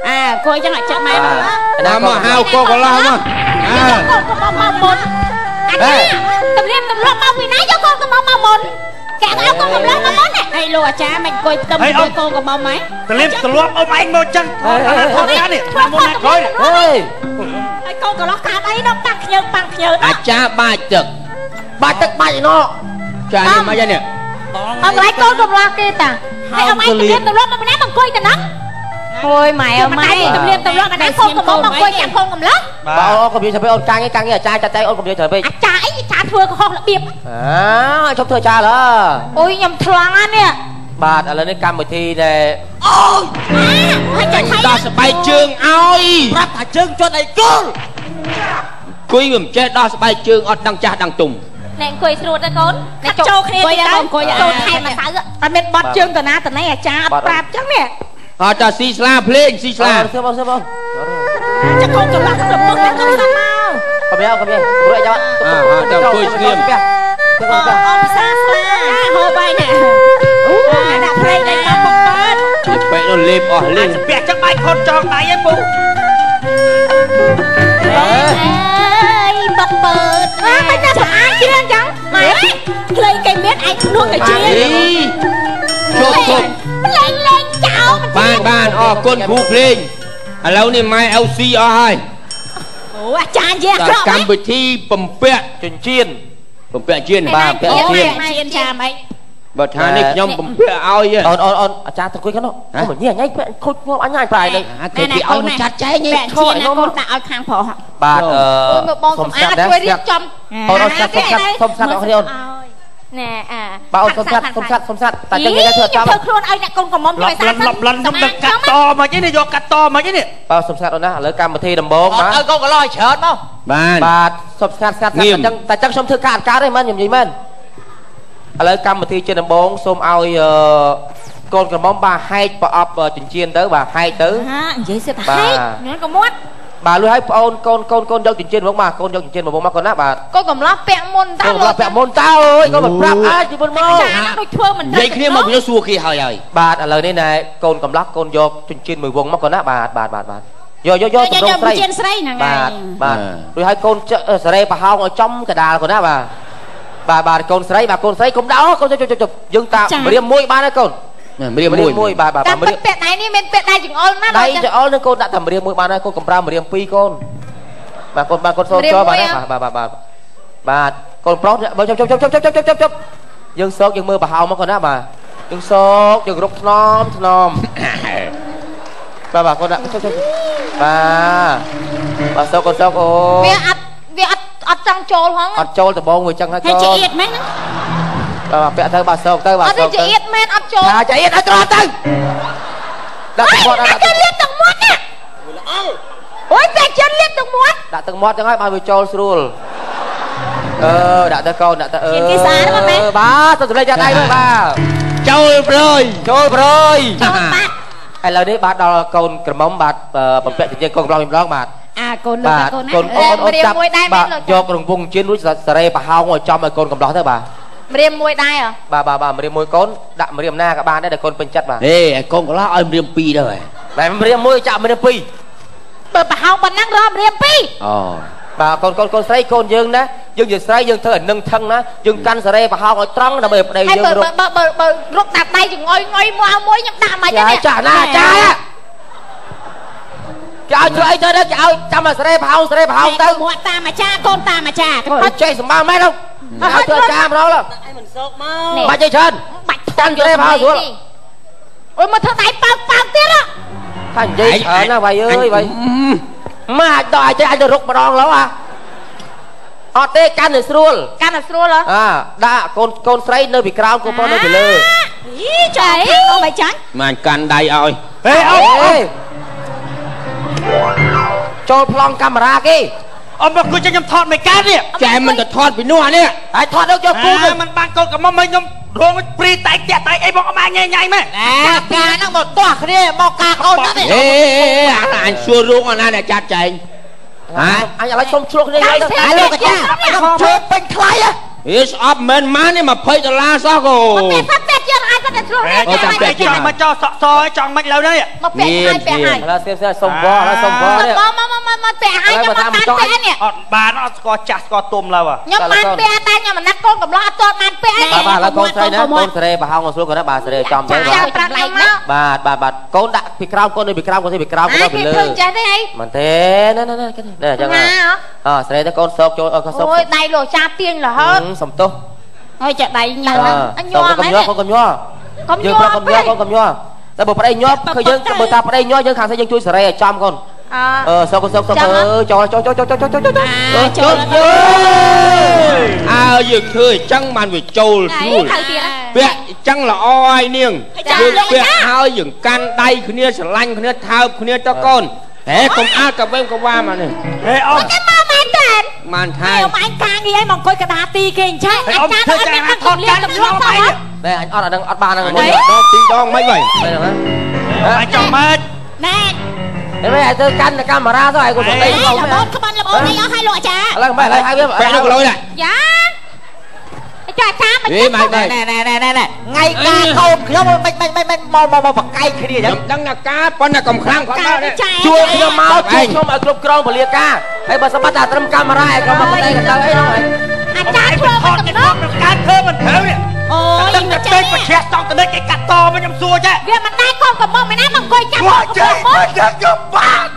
អាអង្គុយចឹងអាចិត្តម៉ែមក
ណាមកហៅកូនកន្លោះមក
អើកូនកំមកមុនអាចារ្យតម្រៀមទម្លាប់មកពីណាយកកូនកំមកមុន គេឲ្យកូនកំឡោះមកមុន
ហើយលោកអាចារ្យមិនអង្គុយផ្ទឹមកូនកំមកម៉េច
តម្រៀមទម្លាប់អ៊ំឯងមកចឹងថតថតនេះមុនណាក្រោយ
ហេ
ហើយកូនកំឡោះកាត់អីដល់ប៉ាំងខ្ញើប៉ាំងខ្ញើ
អាចារ្យបាច់ទឹក
បាច់ទឹកបាច់ឯណោ
ចានេះមកយ៉ាងនេះ
អង្រៃកូនកំឡោះគេតាហើយអ៊ំឯងតម្រៀមទម្លាប់មកពីណាមកអង្គុយទៅហ្នឹង
អូយម៉ែអម៉ែ
តម្រៀមទម្លាប់មកណាកូនកំមកអង្គុយចាំកូនកំឡោះ
បាទអូនកុំនិយាយច្រើនពេកអូនកាំងឯងកាំងឯងអាចារ្យចាត់ចែងអូនកុំនិយាយច្រើនពេក
អាចារ្យអីអាចារ្យធ្វើកុហករបៀប
អាជប់ធ្វើអាចារ្យឡើ
អូយខ្ញុំថ្លង់ណានេះ
បាទឥឡូវនេះកម្មវិធីដែល
អូយ
ហើយចាត់
ដោះស្បែកជើងឲ្យ
ប្រាប់ថាជើងជន់អីគល់
អង្គុយវាមិនចេះដោះស្បែកជើងអត់ដឹងចាស់ដឹងទុំ
ណែអង្គុយស្រួលទៅកូន
ណែចូលគ្នាតិចទៅអង្គុយ
ចូលថែមម្សៅ
អត់មានបត់ជើងតាណាតណៃអាចារ្យអត់ប្រាប់ចឹងនេះ
អត់តាស៊ីស្លាភ្លេងស៊ីស្លា
សឿបងសឿបង
ចាកូនកន្លោះសមុទ្រទៅទៅមក
កុំយកកុំយករួចចាំ
អើទៅអង្គុយស្ងៀម
អូអូពិសាស្លាហូបបាយណាអូដាក់ភ្លេងដៃមកពុកប៉ាត់
ពេកនោះលេបអស់លេង
ស្ពាក់ចឹងបាយខុតចងដៃឯងពូ
អើយបុកពើតអើមិនតែសម្អាតជាងចឹងម៉ែ
ភ្លេងគេមានឯងនោះទៅជា
ជប់ជប់
ភ្លេងលេងចោល
បានបានអរគុណគ្រូភ្លេងឥឡូវនេះម៉ែឪស៊ីអស់ហើយ
អូអាចារ្យនិយាយអាក្រក់
កម្មវិធីបំពាក់
ចិញ្ចៀន
បំពាក់ជៀន
បាទបំពាក់ជៀន
ជៀនចាម៉េច
បើថានេះខ្ញុំបំពាក់ឲ្យ
អូនអូនអូនអាចារ្យទៅអង្គុយខាងនោះអូញ៉ៃញ៉ៃខូចងាប់អញអញប្រែនឹង
គេគេឲ្យមកចាត់ចែង
ឯងឈរឯងកូនដាក់ឲ្យខាងប្រុស
បាទអឺ
មើលបងសម្អាតជួយរៀបចំ
អូនអូនស្ងាត់ស្ងាត់សុំស្ងាត់អស់គ្នាអូន
ណែអា
បាទអូនសុំស្ងាត់សុំស្ងាត់សុំស្ងាត់តែចឹងនិយាយធ្វើចាំ
ធ្វើខ្លួនឲ្យអ្នកកូនកំមុំជួយសា
សិនលប់លន់ខ្ញុំទៅកាត់តមកនេះយកកាត់តមកនេះ
បាទសុំស្ងាត់អូនណាឥឡូវកម្មវិធីដំបូងបាទ
ឲ្យកូនកន្លោះឲ្យច្រើនមក
បាទ
បាទសុំស្ងាត់ស្ងាត់តែចឹងតែចឹងខ្ញុំធ្វើការអត់កើតទេមែនខ្ញុំនិយាយមែនឥឡូវកម្មវិធីជាដំបូងសូមឲ្យកូនក្រមុំបាទហែកប្រអប់ចិញ្ចៀនទៅបាទហែកទៅ
ហានិយាយសិតហែក
ញ៉ាំកមាត់
បាទលុយឲ្យប្អូនកូនកូនកូនយកចិញ្ចៀនមកបាទកូនយកចិញ្ចៀនមកមកកូនណាបាទ
កូនកំឡោះពាក់មុនតើ
កូនកំឡោះពាក់មុនតើអើយកូនមិនប្រាប់អាចពីមុនមក
ដូចធ្វើមិន
និយាយគ្នាមកខ្ញុំសួរគេហើយហើយ
បាទឥឡូវនេះណែកូនកំឡោះកូនយកចិញ្ចៀនមួយវងមកកូនណាបាទបាទបាទបាទយកយកយក
ទំរងស្រីចិញ្ចៀនស្រីហ្នឹង
បាទបាទលុយឲ្យកូនសេរីប្រហោងឲ្យចំកដាលកូនណាបាទបាទបាទកូនស្រីបាទកូនស្រីកុំដោកូនជប់ជប់យើងតារៀមមួយបានហើយកូន
រៀមមួយ
មួយបាទបាទ
តាមពាក់ដៃនេះមានពាក់ដៃចង្អុលណា
ដៃចង្អុលនឹងកូនដាក់តែរៀមមួយបានហើយកូនកំប្រើរៀមពីរកូនបាទកូនបាទកូនសូនចូលបាទបាទបាទបាទបាទកូនប្រុសបើជប់ជប់ជប់ជប់ជប់ជប់ជប់យើងសោកយើងមើលប្រហោងមកកូនណាបាទយើងសោកយើងរុកថ្នមថ្នមបាទបាទកូនដាក់ជប់ជប់បាទបាទសោកកូនសោកអូ
វាអត់វាអត់អត់ចង់ចូលហង
អត់ចូលដបងវាចឹងហើយកូន
ហើយជាអៀតមែនហ្នឹង
បាទពាក់ទៅបាទសោកទៅបាទ
អត់ទេចៀតមែនអត់ចូល
ថាចៀតឲ្យត្រង់ទៅដាក់ទឹកមាត់
ដាក់លៀបទឹកមាត់ណាអូយតែជិនលៀបទឹកមាត់
ដាក់ទឹកមាត់ចឹងហើយបានវាចូលស្រួលអឺដាក់ទៅកូនដាក់ទៅអឺ
គេស្អាតមែន
បាទទៅសម្លេចចាដៃមើលបាទ
ចូលប្រយ
ចូលប្រយ
ចូលបាទ
ឥឡូវនេះបាទដល់កូនក្រមុំបាទបំពាក់ជំនាញកូនកំឡោះម្ដងបាទ
អាកូនលោកកូនណា
កូនអូនអូនចាប់បាទយករង្វង់ជៀនរួចសេរីប្រហោងឲ្យចំឲ្យកូនកំឡោះទៅបាទ
ម្រាមមួយដែរ
បាទបាទបាទម្រាមមួយកូនដាក់ម្រាមណាក៏បានដែរតែកូនពេញចិត្តបាទ
ហេឲ្យកូនកំឡោះឲ្យម្រាម2ទៅហ៎
តែម្រាមមួយចាក់ម្រាម2
បើប្រហោងប៉ុណ្ណឹងរកម្រាម2
អូ
បាទកូនកូនកូនស្រីកូនយើងណាយើងជាស្រីយើងធ្វើឲ្យនឹងថឹងណាយើងកាន់សេរីប្រហោងឲ្យត្រង់ដើម្បីប្តីយើង
រកបើបើបើរកដាក់ដៃចងុយងុយមកមួយខ្ញុំដាក់មកចឹង
ចាណាចាគេឲ្យធ្វើអីទៅគេឲ្យចាំសេរីប្រហោងសេរីប្រហោងទៅ
មាត់តាមអាចារ្យកូនតាមអាចារ្យ
ចេះសម្បើមែនឲ្យធ្វើអាចារ្យម្ដង
ឯងមិនសោកមក
បាច់ទេច្រើន
បាច់
កាន់សេរីប្រហោងស្រួល
អូយមកធ្វើដៃប៉ោកប៉ោកទៀត
ថានិយាយច្រើនណាវ៉ៃអើយវ៉ៃមកអាចដល់អាចអាចទៅរុកម្ដងឡូវអាអត់ទេកាន់តែស្រួល
កាន់តែស្រួលហ៎
អាដាក់កូនកូនស្រីនៅពីក្រោមកូនប្រុសនៅពីលើ
អីចាអូមិនចាញ់
មកកាន់ដៃឲ្យ
ហេអូ
ចូលប្លង់កាមេរ៉ាគេ
អមមកគួចខ្ញុំថតមិនកើតនេះ
ចែមិនទៅថតពីនោះអានេះ
ហើយថតទៅយកគូ
មិនបានកូនកំមុំឲ្យខ្ញុំរងព្រីតែកតាក់តែអីបងអមញ៉ៃញ៉ៃមែន
អាការហ្នឹងមកទាស់គ្នាមកការកូនហ្នឹង
ហេអាអញសួររោងអាណាអ្នកចាត់ចែង
ហ៎អញឥឡូវសុំឆ្លោះគ្នា
ទៅអាលោកអាចារ្យខ្ញុំជួយពេញថ្លៃហ៎
ហេស្អប់មិនម៉ាននេះ20ដុល្លារសោះកូ
មកពាក់ពាក់ជាងអាចគាត់តែឆ្លោះ
នេះចាំពាក់ចង់មកចោសក់សចង់មិនលើនេះ
មកពាក់ឲ្យពាក់ឲ្យ
ឥឡូវស្ទាបស្ទាបសុំវឥឡូវសុំវនេះ
មកមកមកមកពាក់ឲ្យខ្ញុំមកតាមពាក់នេះ
អត់បានអត់ស្គាល់ចាស់ស្គាល់ទុំឡើយ
ខ្ញុំបានពាក់តែខ្ញុំមិនណាត់កូនកំឡោះអត់ទាន់បានពាក់
បាទបាទឥឡូវកូនស្រីណាកូនស្រីប្រហោងស្រួលគាត់ណាបាទស្រីចំទៅ
បាទប្រាប់ខ្ញុំមក
បាទបាទបាទកូនដាក់ពីក្រោមកូននៅពីក្រោមកូនពីក្រោមកូននៅពីលើ
ឃើញចេះទេអី
មិនទេណាណាណានេះអញ្ចឹងអើស្រីទៅកូនសោកចូលកូនសោក
អូយដៃលោកចាទាញរហូត
សំទោស
ហើយចាដៃញ៉ាំ
អញញ័រ
កុំញ័រកុំញ័រ
កុំញ័រ
យើងប្រុសកុំញ័រកុំញ័រតែបើប្តីញ័រគឺយើងបើថាប្តីញ័រយើងខាងស្រីយើងជួយសេរីឲ្យចំកូនអឺសោកសោកសោកអឺចូលចូលចូលចូលចូលចូល
ចូល
ចូលអើយើងធ្វើអញ្ចឹងបានវាចូលស្រួលពាក់អញ្ចឹងល្អហើយនាងយើងពាក់ហើយយើងកាន់ដៃគ្នាស្រឡាញ់គ្នាថើបគ្នាទៅកូនហេកុំអាលកវេមកវ៉ាមកនេះ
ហេអ៊ំ
គេមកមែនតើ
បានថែ
អ៊ំអញការងារឲ្យមកអង្គុយកដាទីគេអញ្ចឹង
អាចារ្យអត់មានកំលៀងកំលងសោះ
ណែអញអត់អានឹងអត់បានហ្នឹង
មួយដងពីរដងមិនវិញ
ហ្នឹងហ៎
អញចង់មែន
ណែ
អេឲ្យទៅកាន់កាមេរ៉ាទៅឲ្យកូនស្ដី
កូនលបងក្បាន់លបងអីអស់ឲ្យលោកអាចារ្យ
ឥឡូវមិនឥឡូវឲ្យវា
ពាក់នោះក៏លុយដែរ
យ៉ាចាចាមិន
ហេម៉េច
ណែណែណែណែណែថ្ងៃការកូនខ្ញុំមិនមិនមិនមិនមកមកមកបកែកគ្នាចឹង
ខ្ញុំដឹងថាការប៉ុន្តែកុំខ្លាំងគាត់មក
ជួយខ្ញុំមកជួយខ្ញុំឲ្យគ្រប់គ្រងពលាការហើយបើសម្បត្តិតែត្រឹមកាមេរ៉ាឲ្យខ្ញុំមកបដិកទៅអីហ្នឹង
អាចារ្យធ្វើមិន
តំណការធ្វើមិនត្រូវនេះ
អូយ
ដឹងតែពេកប្រឆាសតង់តនេះគេកាត់តមកខ្ញុំសួរចេះ
វាមិនដែរកូនកំមុំឯណាមកអង្គុយចាប់
ចេះមិនដឹងក៏បាន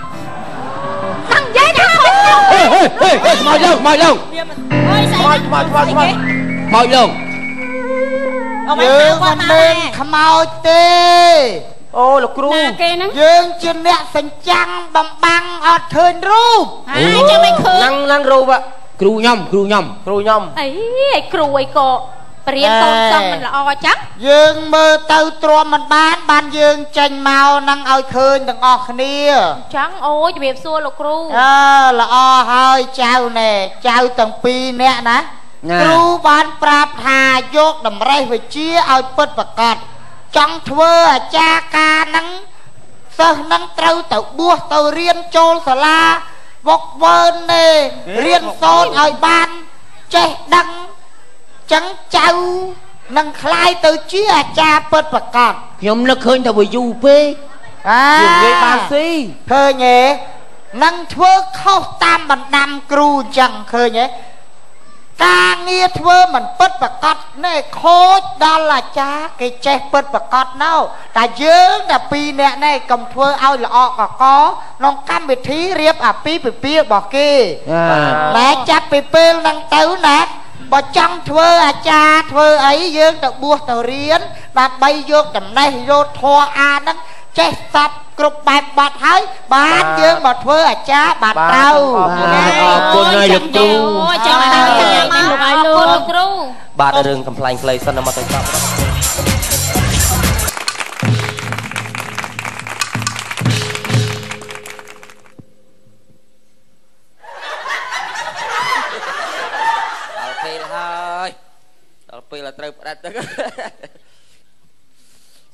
ដឹងនិយាយថាកូន
ហេហេហេមកយកមកយក
អើយស្អី
មកមកមក
មកយក
យើងមិនមែនខ្មោចទេ
អូលោកគ្រូ
ណាគេហ្នឹង
យើងជាអ្នកសញ្ចាំងបំបាំងអត់ឃើញរូប
ហើយចាំមិនឃើញ
ហ្នឹងហ្នឹងរូប
គ្រូខ្ញុំគ្រូខ្ញុំ
គ្រូខ្ញុំ
អីឯគ្រូអីក៏បរៀនកូនសិស្សមិនល្អចឹង
យើងមើលទៅទ្រាំមិនបានបានយើងចេញមកនឹងឲ្យឃើញទាំងអស់គ្នា
ចឹងអូជំរាបសួរលោកគ្រូ
អើល្អហើយចៅណែចៅទាំងពីរនាក់ណាគ្រូបានប្រាប់ថាយកតម្រេះវិជាឲ្យពិតប្រកបចង់ធ្វើអាចារ្យការហ្នឹងសិស្សហ្នឹងត្រូវទៅបួសទៅរៀនចូលសាលាវកវើនទេរៀនសូត្រឲ្យបានចេះដឹងចឹងចៅនឹងคล้ายទៅជាអាចារ្យពិតប្រកប
ខ្ញុំនឹកឃើញថាវាយូរពេក
អា
និយាយបានស៊ី
ឃើញទេនឹងធ្វើខុសតាមបណ្ដាំគ្រូអញ្ចឹងឃើញទេការងារធ្វើមិនពិតប្រកបណែខូចដល់អាចារ្យគេចេះពិតប្រកបណៅតែយើងតែពីរនាក់ណែកុំធ្វើឲ្យល្អកកក្នុងកម្មវិធីរៀបអាពាហ៍ពិពាហ៍របស់គេណែចាប់ពីពេលហ្នឹងទៅណាបើចង់ធ្វើអាចារ្យធ្វើអីយើងទៅបួសទៅរៀនដើម្បីយកចំណេះយកធម៌អាហ្នឹងចេះសពគ្រប់បែបបត់ហើយបានយើងមកធ្វើអាចារ្យបានត្រូវ
អរគុណហើយលោកគ្រូ
ចាំតាមតាមមកលោកឲ្យលោក
គ្រូ
បាទរឿងកំ pl ែងខ្លីសិនមកទៅចប់ដល់ពេលហើយដល់ពេលត្រូវផ្ដាច់ទឹក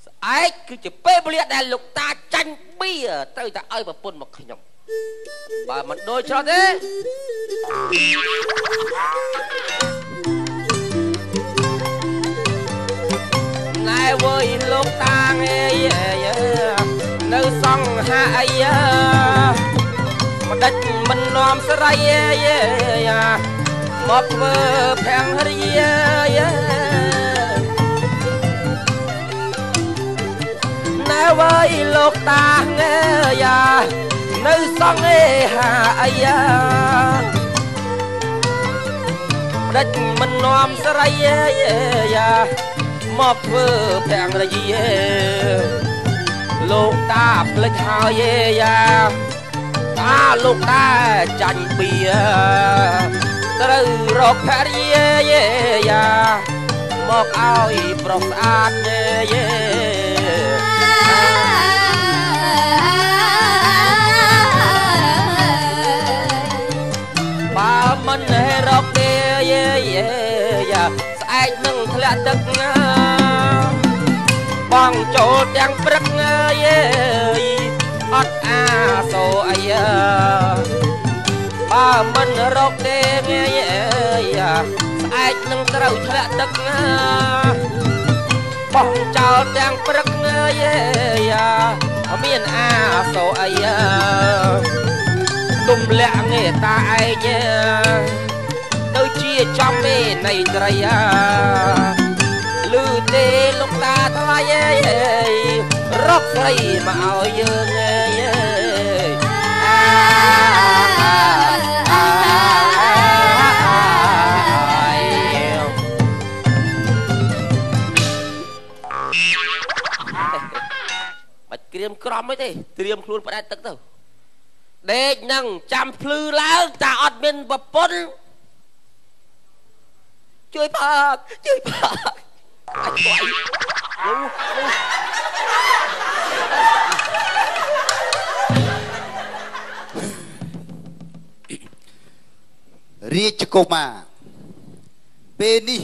ស្អែកគឺជាពេលវេលាដែលលោកតាចាញ់បៀត្រូវតែឲ្យប្រពន្ធមកខ្ញុំបើមិនដូចច្រត់ទេណែវើយលោកតាងេនៅសង្ហាអីម្ដេចមិននាំស្រីមកធ្វើភរិយាណែវើយលោកតាងេនៅសង្ហាអីម្ដេចមិននាំស្រីមកធ្វើភរិយាលោកតាភ្លេចហើយយ៉ាតាលោកតាចាញ់បៀត្រូវរកភរិយាយ៉ាមកឲ្យប្រុសស្អាតយេបើមិនរកទេយ៉ាស្អែកនឹងធ្លាក់ទឹកបងចូលទាំងព្រឹកយេអត់អាសូអីបើមិនរកទេស្អែកនឹងត្រូវធ្លាក់ទឹកបងចោលទាំងព្រឹកយេមានអាសូអីទុំលាក់ងេតាឯងទៅជាចំមេនៃត្រីលឺទេលោកតាថ្លៃរកស្រីមកឲ្យយើងបាច់ក្រៀមក្រំអីទេត្រៀមខ្លួនផ្ដែតទឹកទៅដេកនឹងចាំភ្លឺឡើងតាអត់មានប្រពន្ធជួយផាកជួយផាកអាចស្អី
រាជកុមារពេលនេះ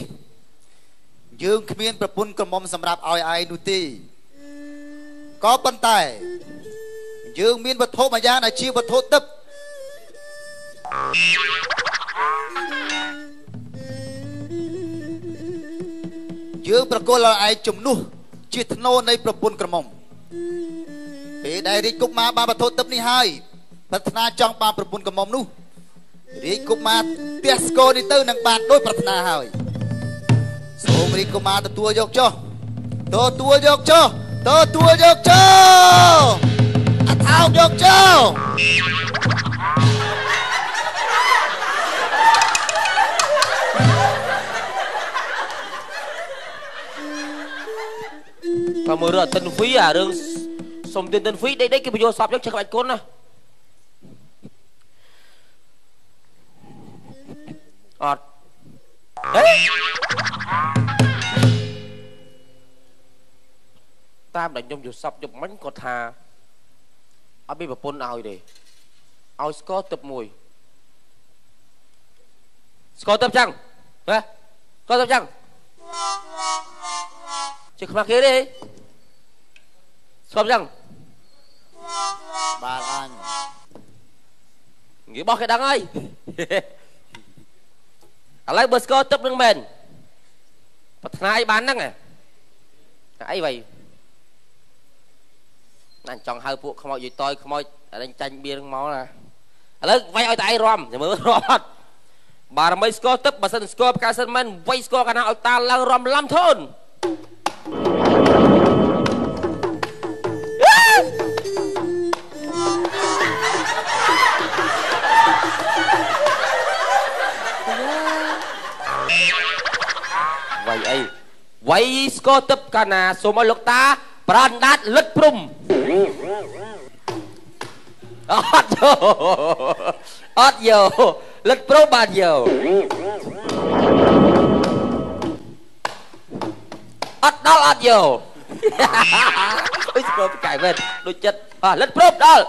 យើងគ្មានប្រពន្ធក្រមុំសម្រាប់ឲ្យឯងនោះទេក៏ប៉ុន្តែយើងមានវត្ថុមួយយ៉ាងដែលជាវត្ថុទឹកយើងប្រគល់ឲ្យឯងជំនួសជាធ្នូនៃប្រពន្ធក្រមុំពេលដែលរាជកុមារបានវត្ថុទឹកនេះហើយប្រាថ្នាចង់បានប្រពន្ធក្រមុំនោះរាជកុមារទះស្គរនេះទៅនឹងបានដោយប្រាថ្នាហើយសូមរាជកុមារទទួលយកចុះទទួលយកចុះទទួលយកចុះអថោកយកចុះ
បើមើលរឿងអតិនហ្វីអារឿងសុំទិនហ្វីដេកៗគេបញ្យល់សពយកចេះក្បាច់គុណណាអត់ហេតាមដែលខ្ញុំយល់សពយប់មិញគាត់ថាអត់មានប្រពន្ធឲ្យទេឲ្យស្ករទឹកមួយស្ករទឹកចឹងហ៎ស្ករទឹកចឹងជាខ្មាស់គេទេស្គាល់ចឹង
បាទអញ
និយាយបោះគេដឹងហើយឥឡូវបើស្គាល់ទឹកនឹងមែនប្រាថ្នាអីបានហ្នឹងអីវ៉ៃណាចង់ហៅពួកខ្មោចយាយតយខ្មោចអានេះចាញ់បៀនឹងមកណាឥឡូវវាយឲ្យតែឯងរំចាំមើលរំអត់បារមីស្គាល់ទឹកបើសិនស្គាល់ផ្កាសិនមែនវាយស្គាល់កាលណាឲ្យតាឡើងរំឡាំធូនវាយអីវាយស្គាល់ទឹកកាលណាសូមឲ្យលោកតាប្រអណ្ដាតលិតព្រំអត់យោអត់យោលិតព្រំបានយោ អត់ដល់អត់យកអុយស្គាល់កែមែនដូចចិត្តបាទលិតព្រមដល់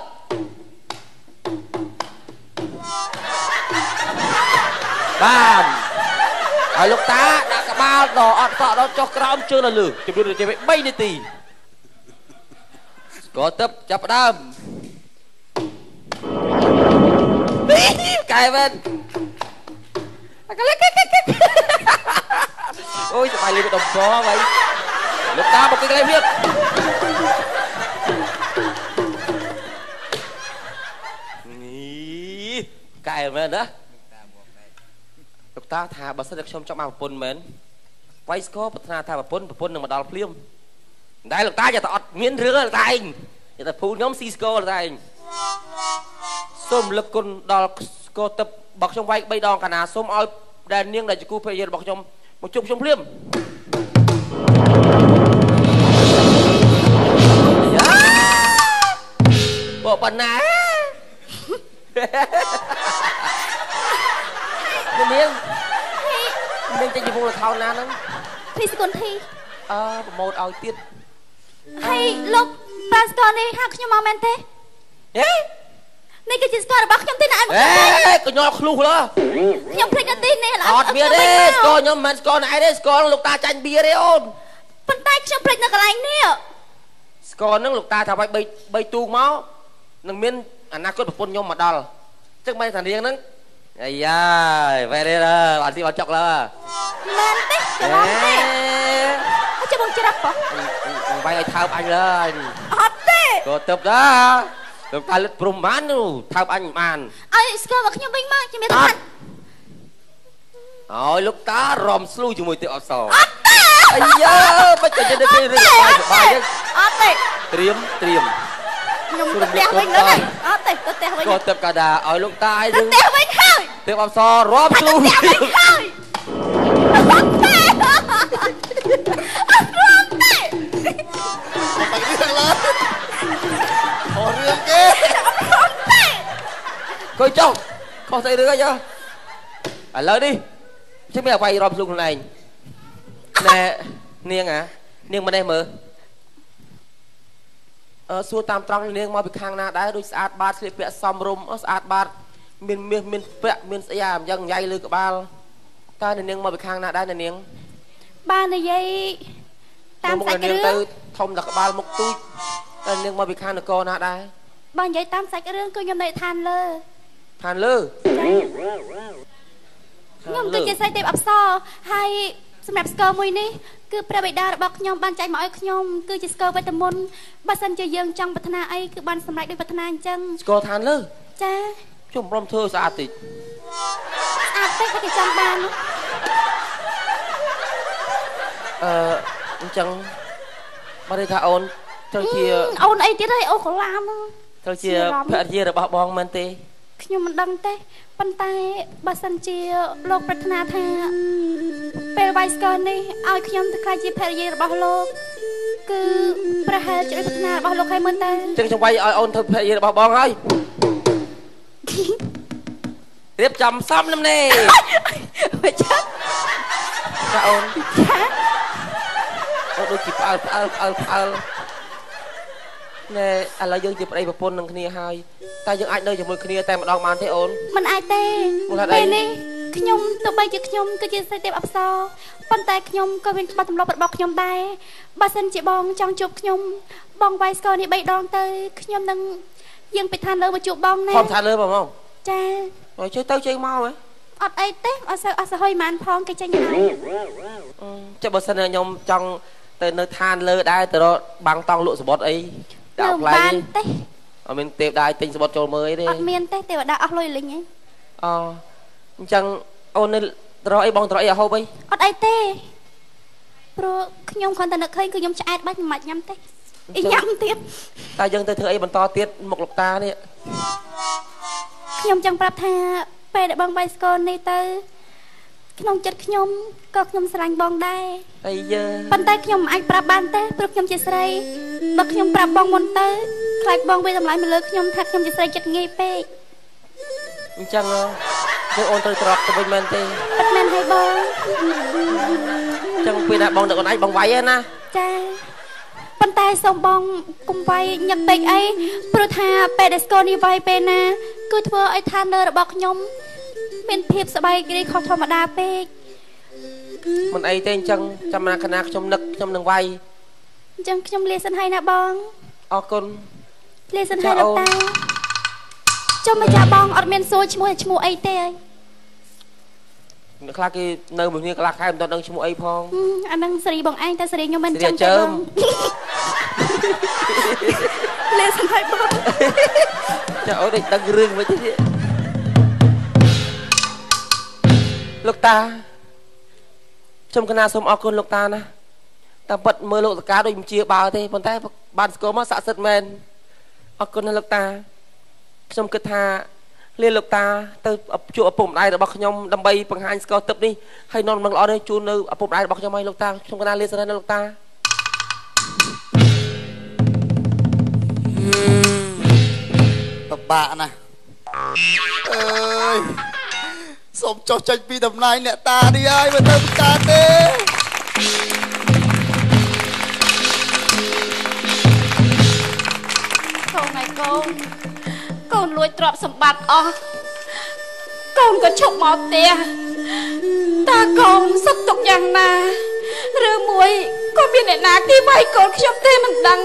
បានហើយលោកតាដាក់ក្បាលដល់អត់សក់ដល់ចុះក្រោមជើងដល់លើចំនួនរយៈពេល3នាទីស្គាល់ទឹកចាប់ផ្ដើមកែមែនកអូយសប្បាយលេងដំបងហើយលោកតាមកគេកន្លែងទៀតនេះកែមែនណាលោកតាថាបើសិនតែខ្ញុំចង់បានប្រពន្ធមែនវាយស្គរប្រាថ្នាថាប្រពន្ធនឹងមកដល់ភ្លាមតែលោកតាយ៉ាតែអត់មានរឿងលោកតាឯងយ៉ាតែភូខ្ញុំស៊ីស្គរលោកតាឯងសូមលឹកគុណដល់ស្គរទឹកបើខ្ញុំវាយ3ដងកាលណាសូមឲ្យដែលនាងដែលជាគូភរិយារបស់ខ្ញុំមកជួបខ្ញុំភ្លាមបកប៉ុណ្ណានាងនាងចេញពីវងលខោនណាហ្នឹង
ភីសគុណធី
អើប្រម៉ូតឲ្យទៀត
ហើយលោកប៉ាស្កនេះហៅខ្ញុំមកមែនទេ
ហេ
នេះគឺជាស្កររបស់ខ្ញុំទេណាឯង
អេកញ្ញល់ឃ្លុះលើ
ខ្ញុំភ្លេចនៅទីនេះ
អត់មានទេស្ករខ្ញុំមិនមែនស្ករណែទេស្ករលោកតាចាញ់បៀទេអូន
ប៉ុន្តែខ្ញុំភ្លេចនៅកន្លែងនេះ
ស្ករហ្នឹងលោកតាថាឲ្យ3ទូងមកនឹងមានអនាគតប្រពន្ធខ្ញុំមកដល់អញ្ចឹងមិនថានាងហ្នឹងអាយ៉ាវ៉េរ៉េអត់ទីអត់ចុកលើ
មែនទេច្រឡំទេអត់ចាំបងច្រាប់បង
វាយឲ្យថើបអញលើ
អត់ទេ
ក៏ទៅដែរលោកតាលិតព្រំបាននោះថើបអញបាន
ឲ្យស្គាល់មកខ្ញុំវិញមកខ្ញុំមានថា
ឲ្យលោកតារំស្លូជាមួយទេអត់ស
អត់ទេ
អាយ៉ាមិនចេះតែគេរឿងបាយបាយ
អត់ទេ
ត្រៀម
ខ្ញុំទៅផ្ទះវិញលើអត់ទេទៅផ្ទះវិញ
ក៏ទៅកាដាឲ្យលោកតាឲ្យ
ទៅផ្ទះវិញហើយ
ទេអត់សរំស្លូ
ផ្ទះវិញហើយអត់ទេអត់រំទេ
បាច់រឿងឡើយខុសរឿងគេ
កុយចុះខុសស្អីរឿងអីឥឡូវនេះជិះមានអ្វីរាប់ខ្លួនឯងណែនាងអានាងម្នេះមើលអឺសួរតាមត្រង់នាងមកពីខាងណាដែរដូចស្អាតបាតស្លៀកពាក់សមរម្យស្អាតបាតមានមាសមានពាក់មានស្អីអាយ៉ាងញ៉ៃលើក្បាលតើនាងមកពីខាងណាដែរនាង
បាននិយាយតាមសាច់រឿង
ទៅធំដល់ក្បាលមុខទូចតើនាងមកពីខាងនគរណាដែរ
បើនិយាយតាមសាច់រឿងគឺខ្ញុំនៅឋានលើ
ឋានលើ
ខ្ញុំគឺជាស្រីទេពអប្សរហើយសម្រាប់ស្គរមួយនេះគឺព្រះបិតារបស់ខ្ញុំបានចែកមកឲ្យខ្ញុំគឺជាស្គរវេទមន្តបើសិនជាយើងចង់ប្រាថ្នាអីគឺបានសម្រេចដោយប្រាថ្នាអញ្ចឹង
ស្គរឋានលើ
ចា
ខ្ញុំព្រមធ្វើស្អាតតិច
ស្អាតតិចគេចង់បាន
អឺអញ្ចឹងបើនិយាយថាអូនត្រូវជា
អូនអីទៀតហើយអូកឡាម
ត្រូវជាភរិយារបស់បងមែនទេ
ខ្ញុំមិនដឹងទេប៉ុន្តែបើសិនជាលោកប្រាថ្នាថាពេលវាយស្គរនេះឲ្យខ្ញុំទៅក្លាយជាភរិយារបស់លោកគឺប្រហែលជាប្រាថ្នារបស់លោកហើយមើលទៅ
ចឹងខ្ញុំវាយឲ្យអូនធ្វើភរិយារបស់បងហើយរៀបចំសំលំនេះ
ចា
ចាអូន
ចា
អូនដូចជាផ្អើលផ្អើលផ្អើលផ្អើលណែឥឡូវយើងជាប្តីប្រពន្ធនឹងគ្នាហើយតែយើងអាចនៅជាមួយគ្នាតែម្ដងបានទេអូន
មិនអាចទេពេលនេះខ្ញុំទោះបីជាខ្ញុំគឺជាស្រីទេពអប្សរប៉ុន្តែខ្ញុំក៏មានច្បាប់ទម្លាប់របស់ខ្ញុំដែរបើសិនជាបងចង់ជួបខ្ញុំបងវាយស្គរនេះ3ដងទៅខ្ញុំនឹងយាងពីឋានលើមកជួបបងណា
ខំឋានលើបង
ចា
អើជិះទៅជិះមកហ៎
អត់អីទេអត់សូវអត់សហុយម៉ានផងគេចេញហើយ
ចុះបើសិនខ្ញុំចង់ទៅនៅឋានលើដែរទៅរកបាំងតង់លក់សបុតអី
ដាក់ផ្លែ
ទេអត់មានទេវតាទិញសបុតចូលមើលអីទេ
អត់មានទេទេវតាអស់លុយលិញហី
អូអញ្ចឹងអូននៅត្រអីបងត្រអីអាហូបអី
អត់អីទេព្រោះខ្ញុំគ្រាន់តែនឹកឃើញគឺខ្ញុំឆ្អែតបាច់មិនបាច់ញ៉ាំទេអីញ៉ាំទៀត
តើយើងទៅធ្វើអីបន្តទៀតមុខលោកតានេះ
ខ្ញុំចង់ប្រាប់ថាពេលដែលបងបាយស្គរនេះទៅក្នុងចិត្តខ្ញុំក៏ខ្ញុំស្រឡាញ់បងដែរ
អីយើ
ប៉ុន្តែខ្ញុំមិនអាចប្រាប់បានទេព្រោះខ្ញុំជាស្រីបើខ្ញុំប្រាប់បងមុនទៅខ្លាចបងវាតម្លៃមកលើខ្ញុំថាខ្ញុំជាស្រីចិត្តងាយពេក
អញ្ចឹងយើងអូនត្រូវត្រឡប់ទៅវិញមែនទេ
ពិតមែនហើយបង
ចឹងពេលណាបងនឹកអូនឯងបងវាយឯណា
ចាប៉ុន្តែសូមបងកុំវាយញឹកពេកអីព្រោះថាពេលដែលស្គរនេះវាយពេលណាគឺធ្វើឲ្យឋាននៅរបស់ខ្ញុំមានភាពសប្បាយរីកខុសធម្មតាពេក
មិនអីទេអញ្ចឹងចាំណាកណាខ្ញុំនឹកខ្ញុំនឹងវាយ
អញ្ចឹងខ្ញុំលាសិនហើយណាបង
អរគុណ
លាសិនហើយលោកតាចុះមកចាបងអត់មានសួរឈ្មោះឈ្មោះអីទេ
អ្នកខ្លះគេនៅមួយគ្នាកន្លះខែមិនដឹងឈ្មោះអីផង
អានឹងសេរីបងឯងតែសេរីខ្ញុំមិនចឹងទេបងលាសិនហើយបង
ចាអូនដូចដឹងរឿងមិនទេលោកតាខ្ញុំកណាសូមអរគុណលោកតាណាតាមពិតមើលលោកតាដូចមិនជាបើទេប៉ុន្តែបានស្គាល់មកស័ក្តិសិទ្ធិមែនអរគុណណាលោកតាខ្ញុំគិតថាលាលោកតាទៅជួបឪពុកម្ដាយរបស់ខ្ញុំដើម្បីបង្ហាញស្គាល់ទឹកនេះហើយនាំដំណឹងល្អនេះជូននៅឪពុកម្ដាយរបស់ខ្ញុំហើយលោកតាខ្ញុំកណាលាសិនហើយណាលោកតា
ពិបាកណាស់អើយសូមចុះចេញពីតំណែងអ្នកតានេះហើយមិនទៅកើតទេ
កូនហើយកូនកូនលួចទ្រព្យសម្បត្តិអស់កូនក៏ឈប់មកផ្ទះតើកូនសុខទុក្ខយ៉ាងណាឬមួយក៏មានអ្នកណាគេវាយកូនខ្ញុំទេមិនដឹង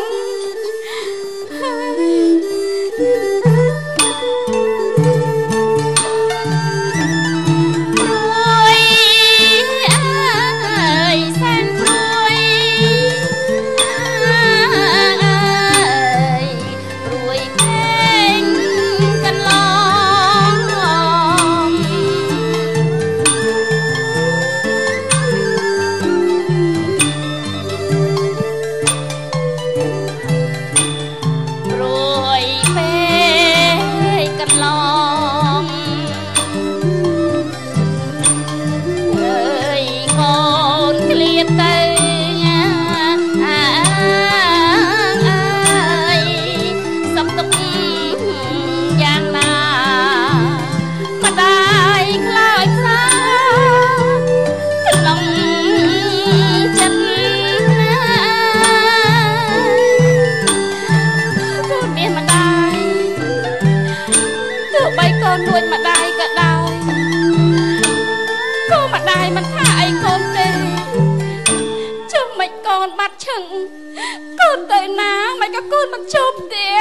កូនទៅណាមិនក៏កូនមិនចូលផ្ទះ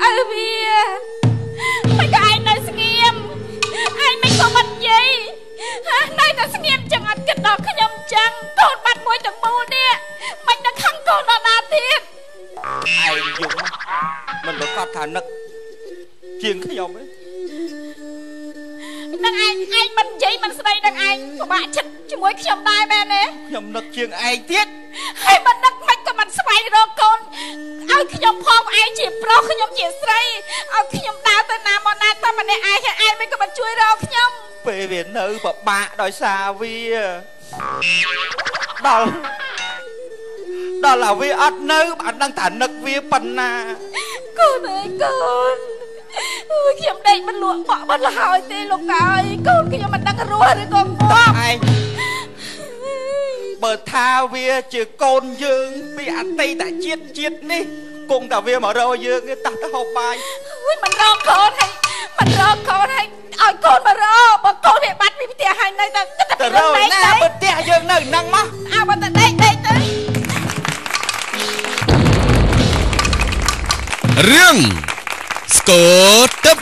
ឪវាមិនក៏ឯងនៅស្ងៀមឯងមិនក៏មិននិយាយហានៅតែស្ងៀមចឹងអត់គិតដល់ខ្ញុំចឹងកូនបាត់មួយទាំងមូលនេះមិនដឹងខឹងកូនដល់ណាទៀត
ឯងយំមិនប្រកាសថានឹកជាងខ្ញុំទេ
នឹងឯងឯងមិននិយាយមិនស្ដីនឹងឯងពិបាកចិត្តជាមួយខ្ញុំដែរមែនទេ
ខ្ញុំនឹកជាងឯងទៀត
ហើយមិននឹកមិនក៏មិនស្វែងរកកូនឲ្យខ្ញុំផងឯងជាប្រុសខ្ញុំជាស្រីឲ្យខ្ញុំដើរទៅណាមកណាតែម្នាក់ឯងឯងមិនក៏មិនជួយរកខ្ញុំ
ពេលវានៅពិបាកដោយសារវាដល់ឲ្យវាអត់នៅអត់ដឹងថានឹកវាប៉ុណ្ណា
កូនអើយកូនខ្ញុំដេកមិនលក់បក់មិនលហើយទេលោកអើយកូនខ្ញុំមិនដឹងរស់ឬក៏ងាប់
ឯងបើថាវាជាកូនយើងពីអតីតជាតិជាតិនេះគង់តែវាមករកយើងទេតោះទៅហូបបាយ
មិនរកកូនហើយមិនរកកូនហើយឲ្យកូនមករកបើកូនវាបាត់ពីផ្ទះហើយនៅតែ
ទៅរកណាបើផ្ទះយើងនៅហ្នឹងមក
អើបើទៅដេកដេកទៅ
រឿងស្គរទឹក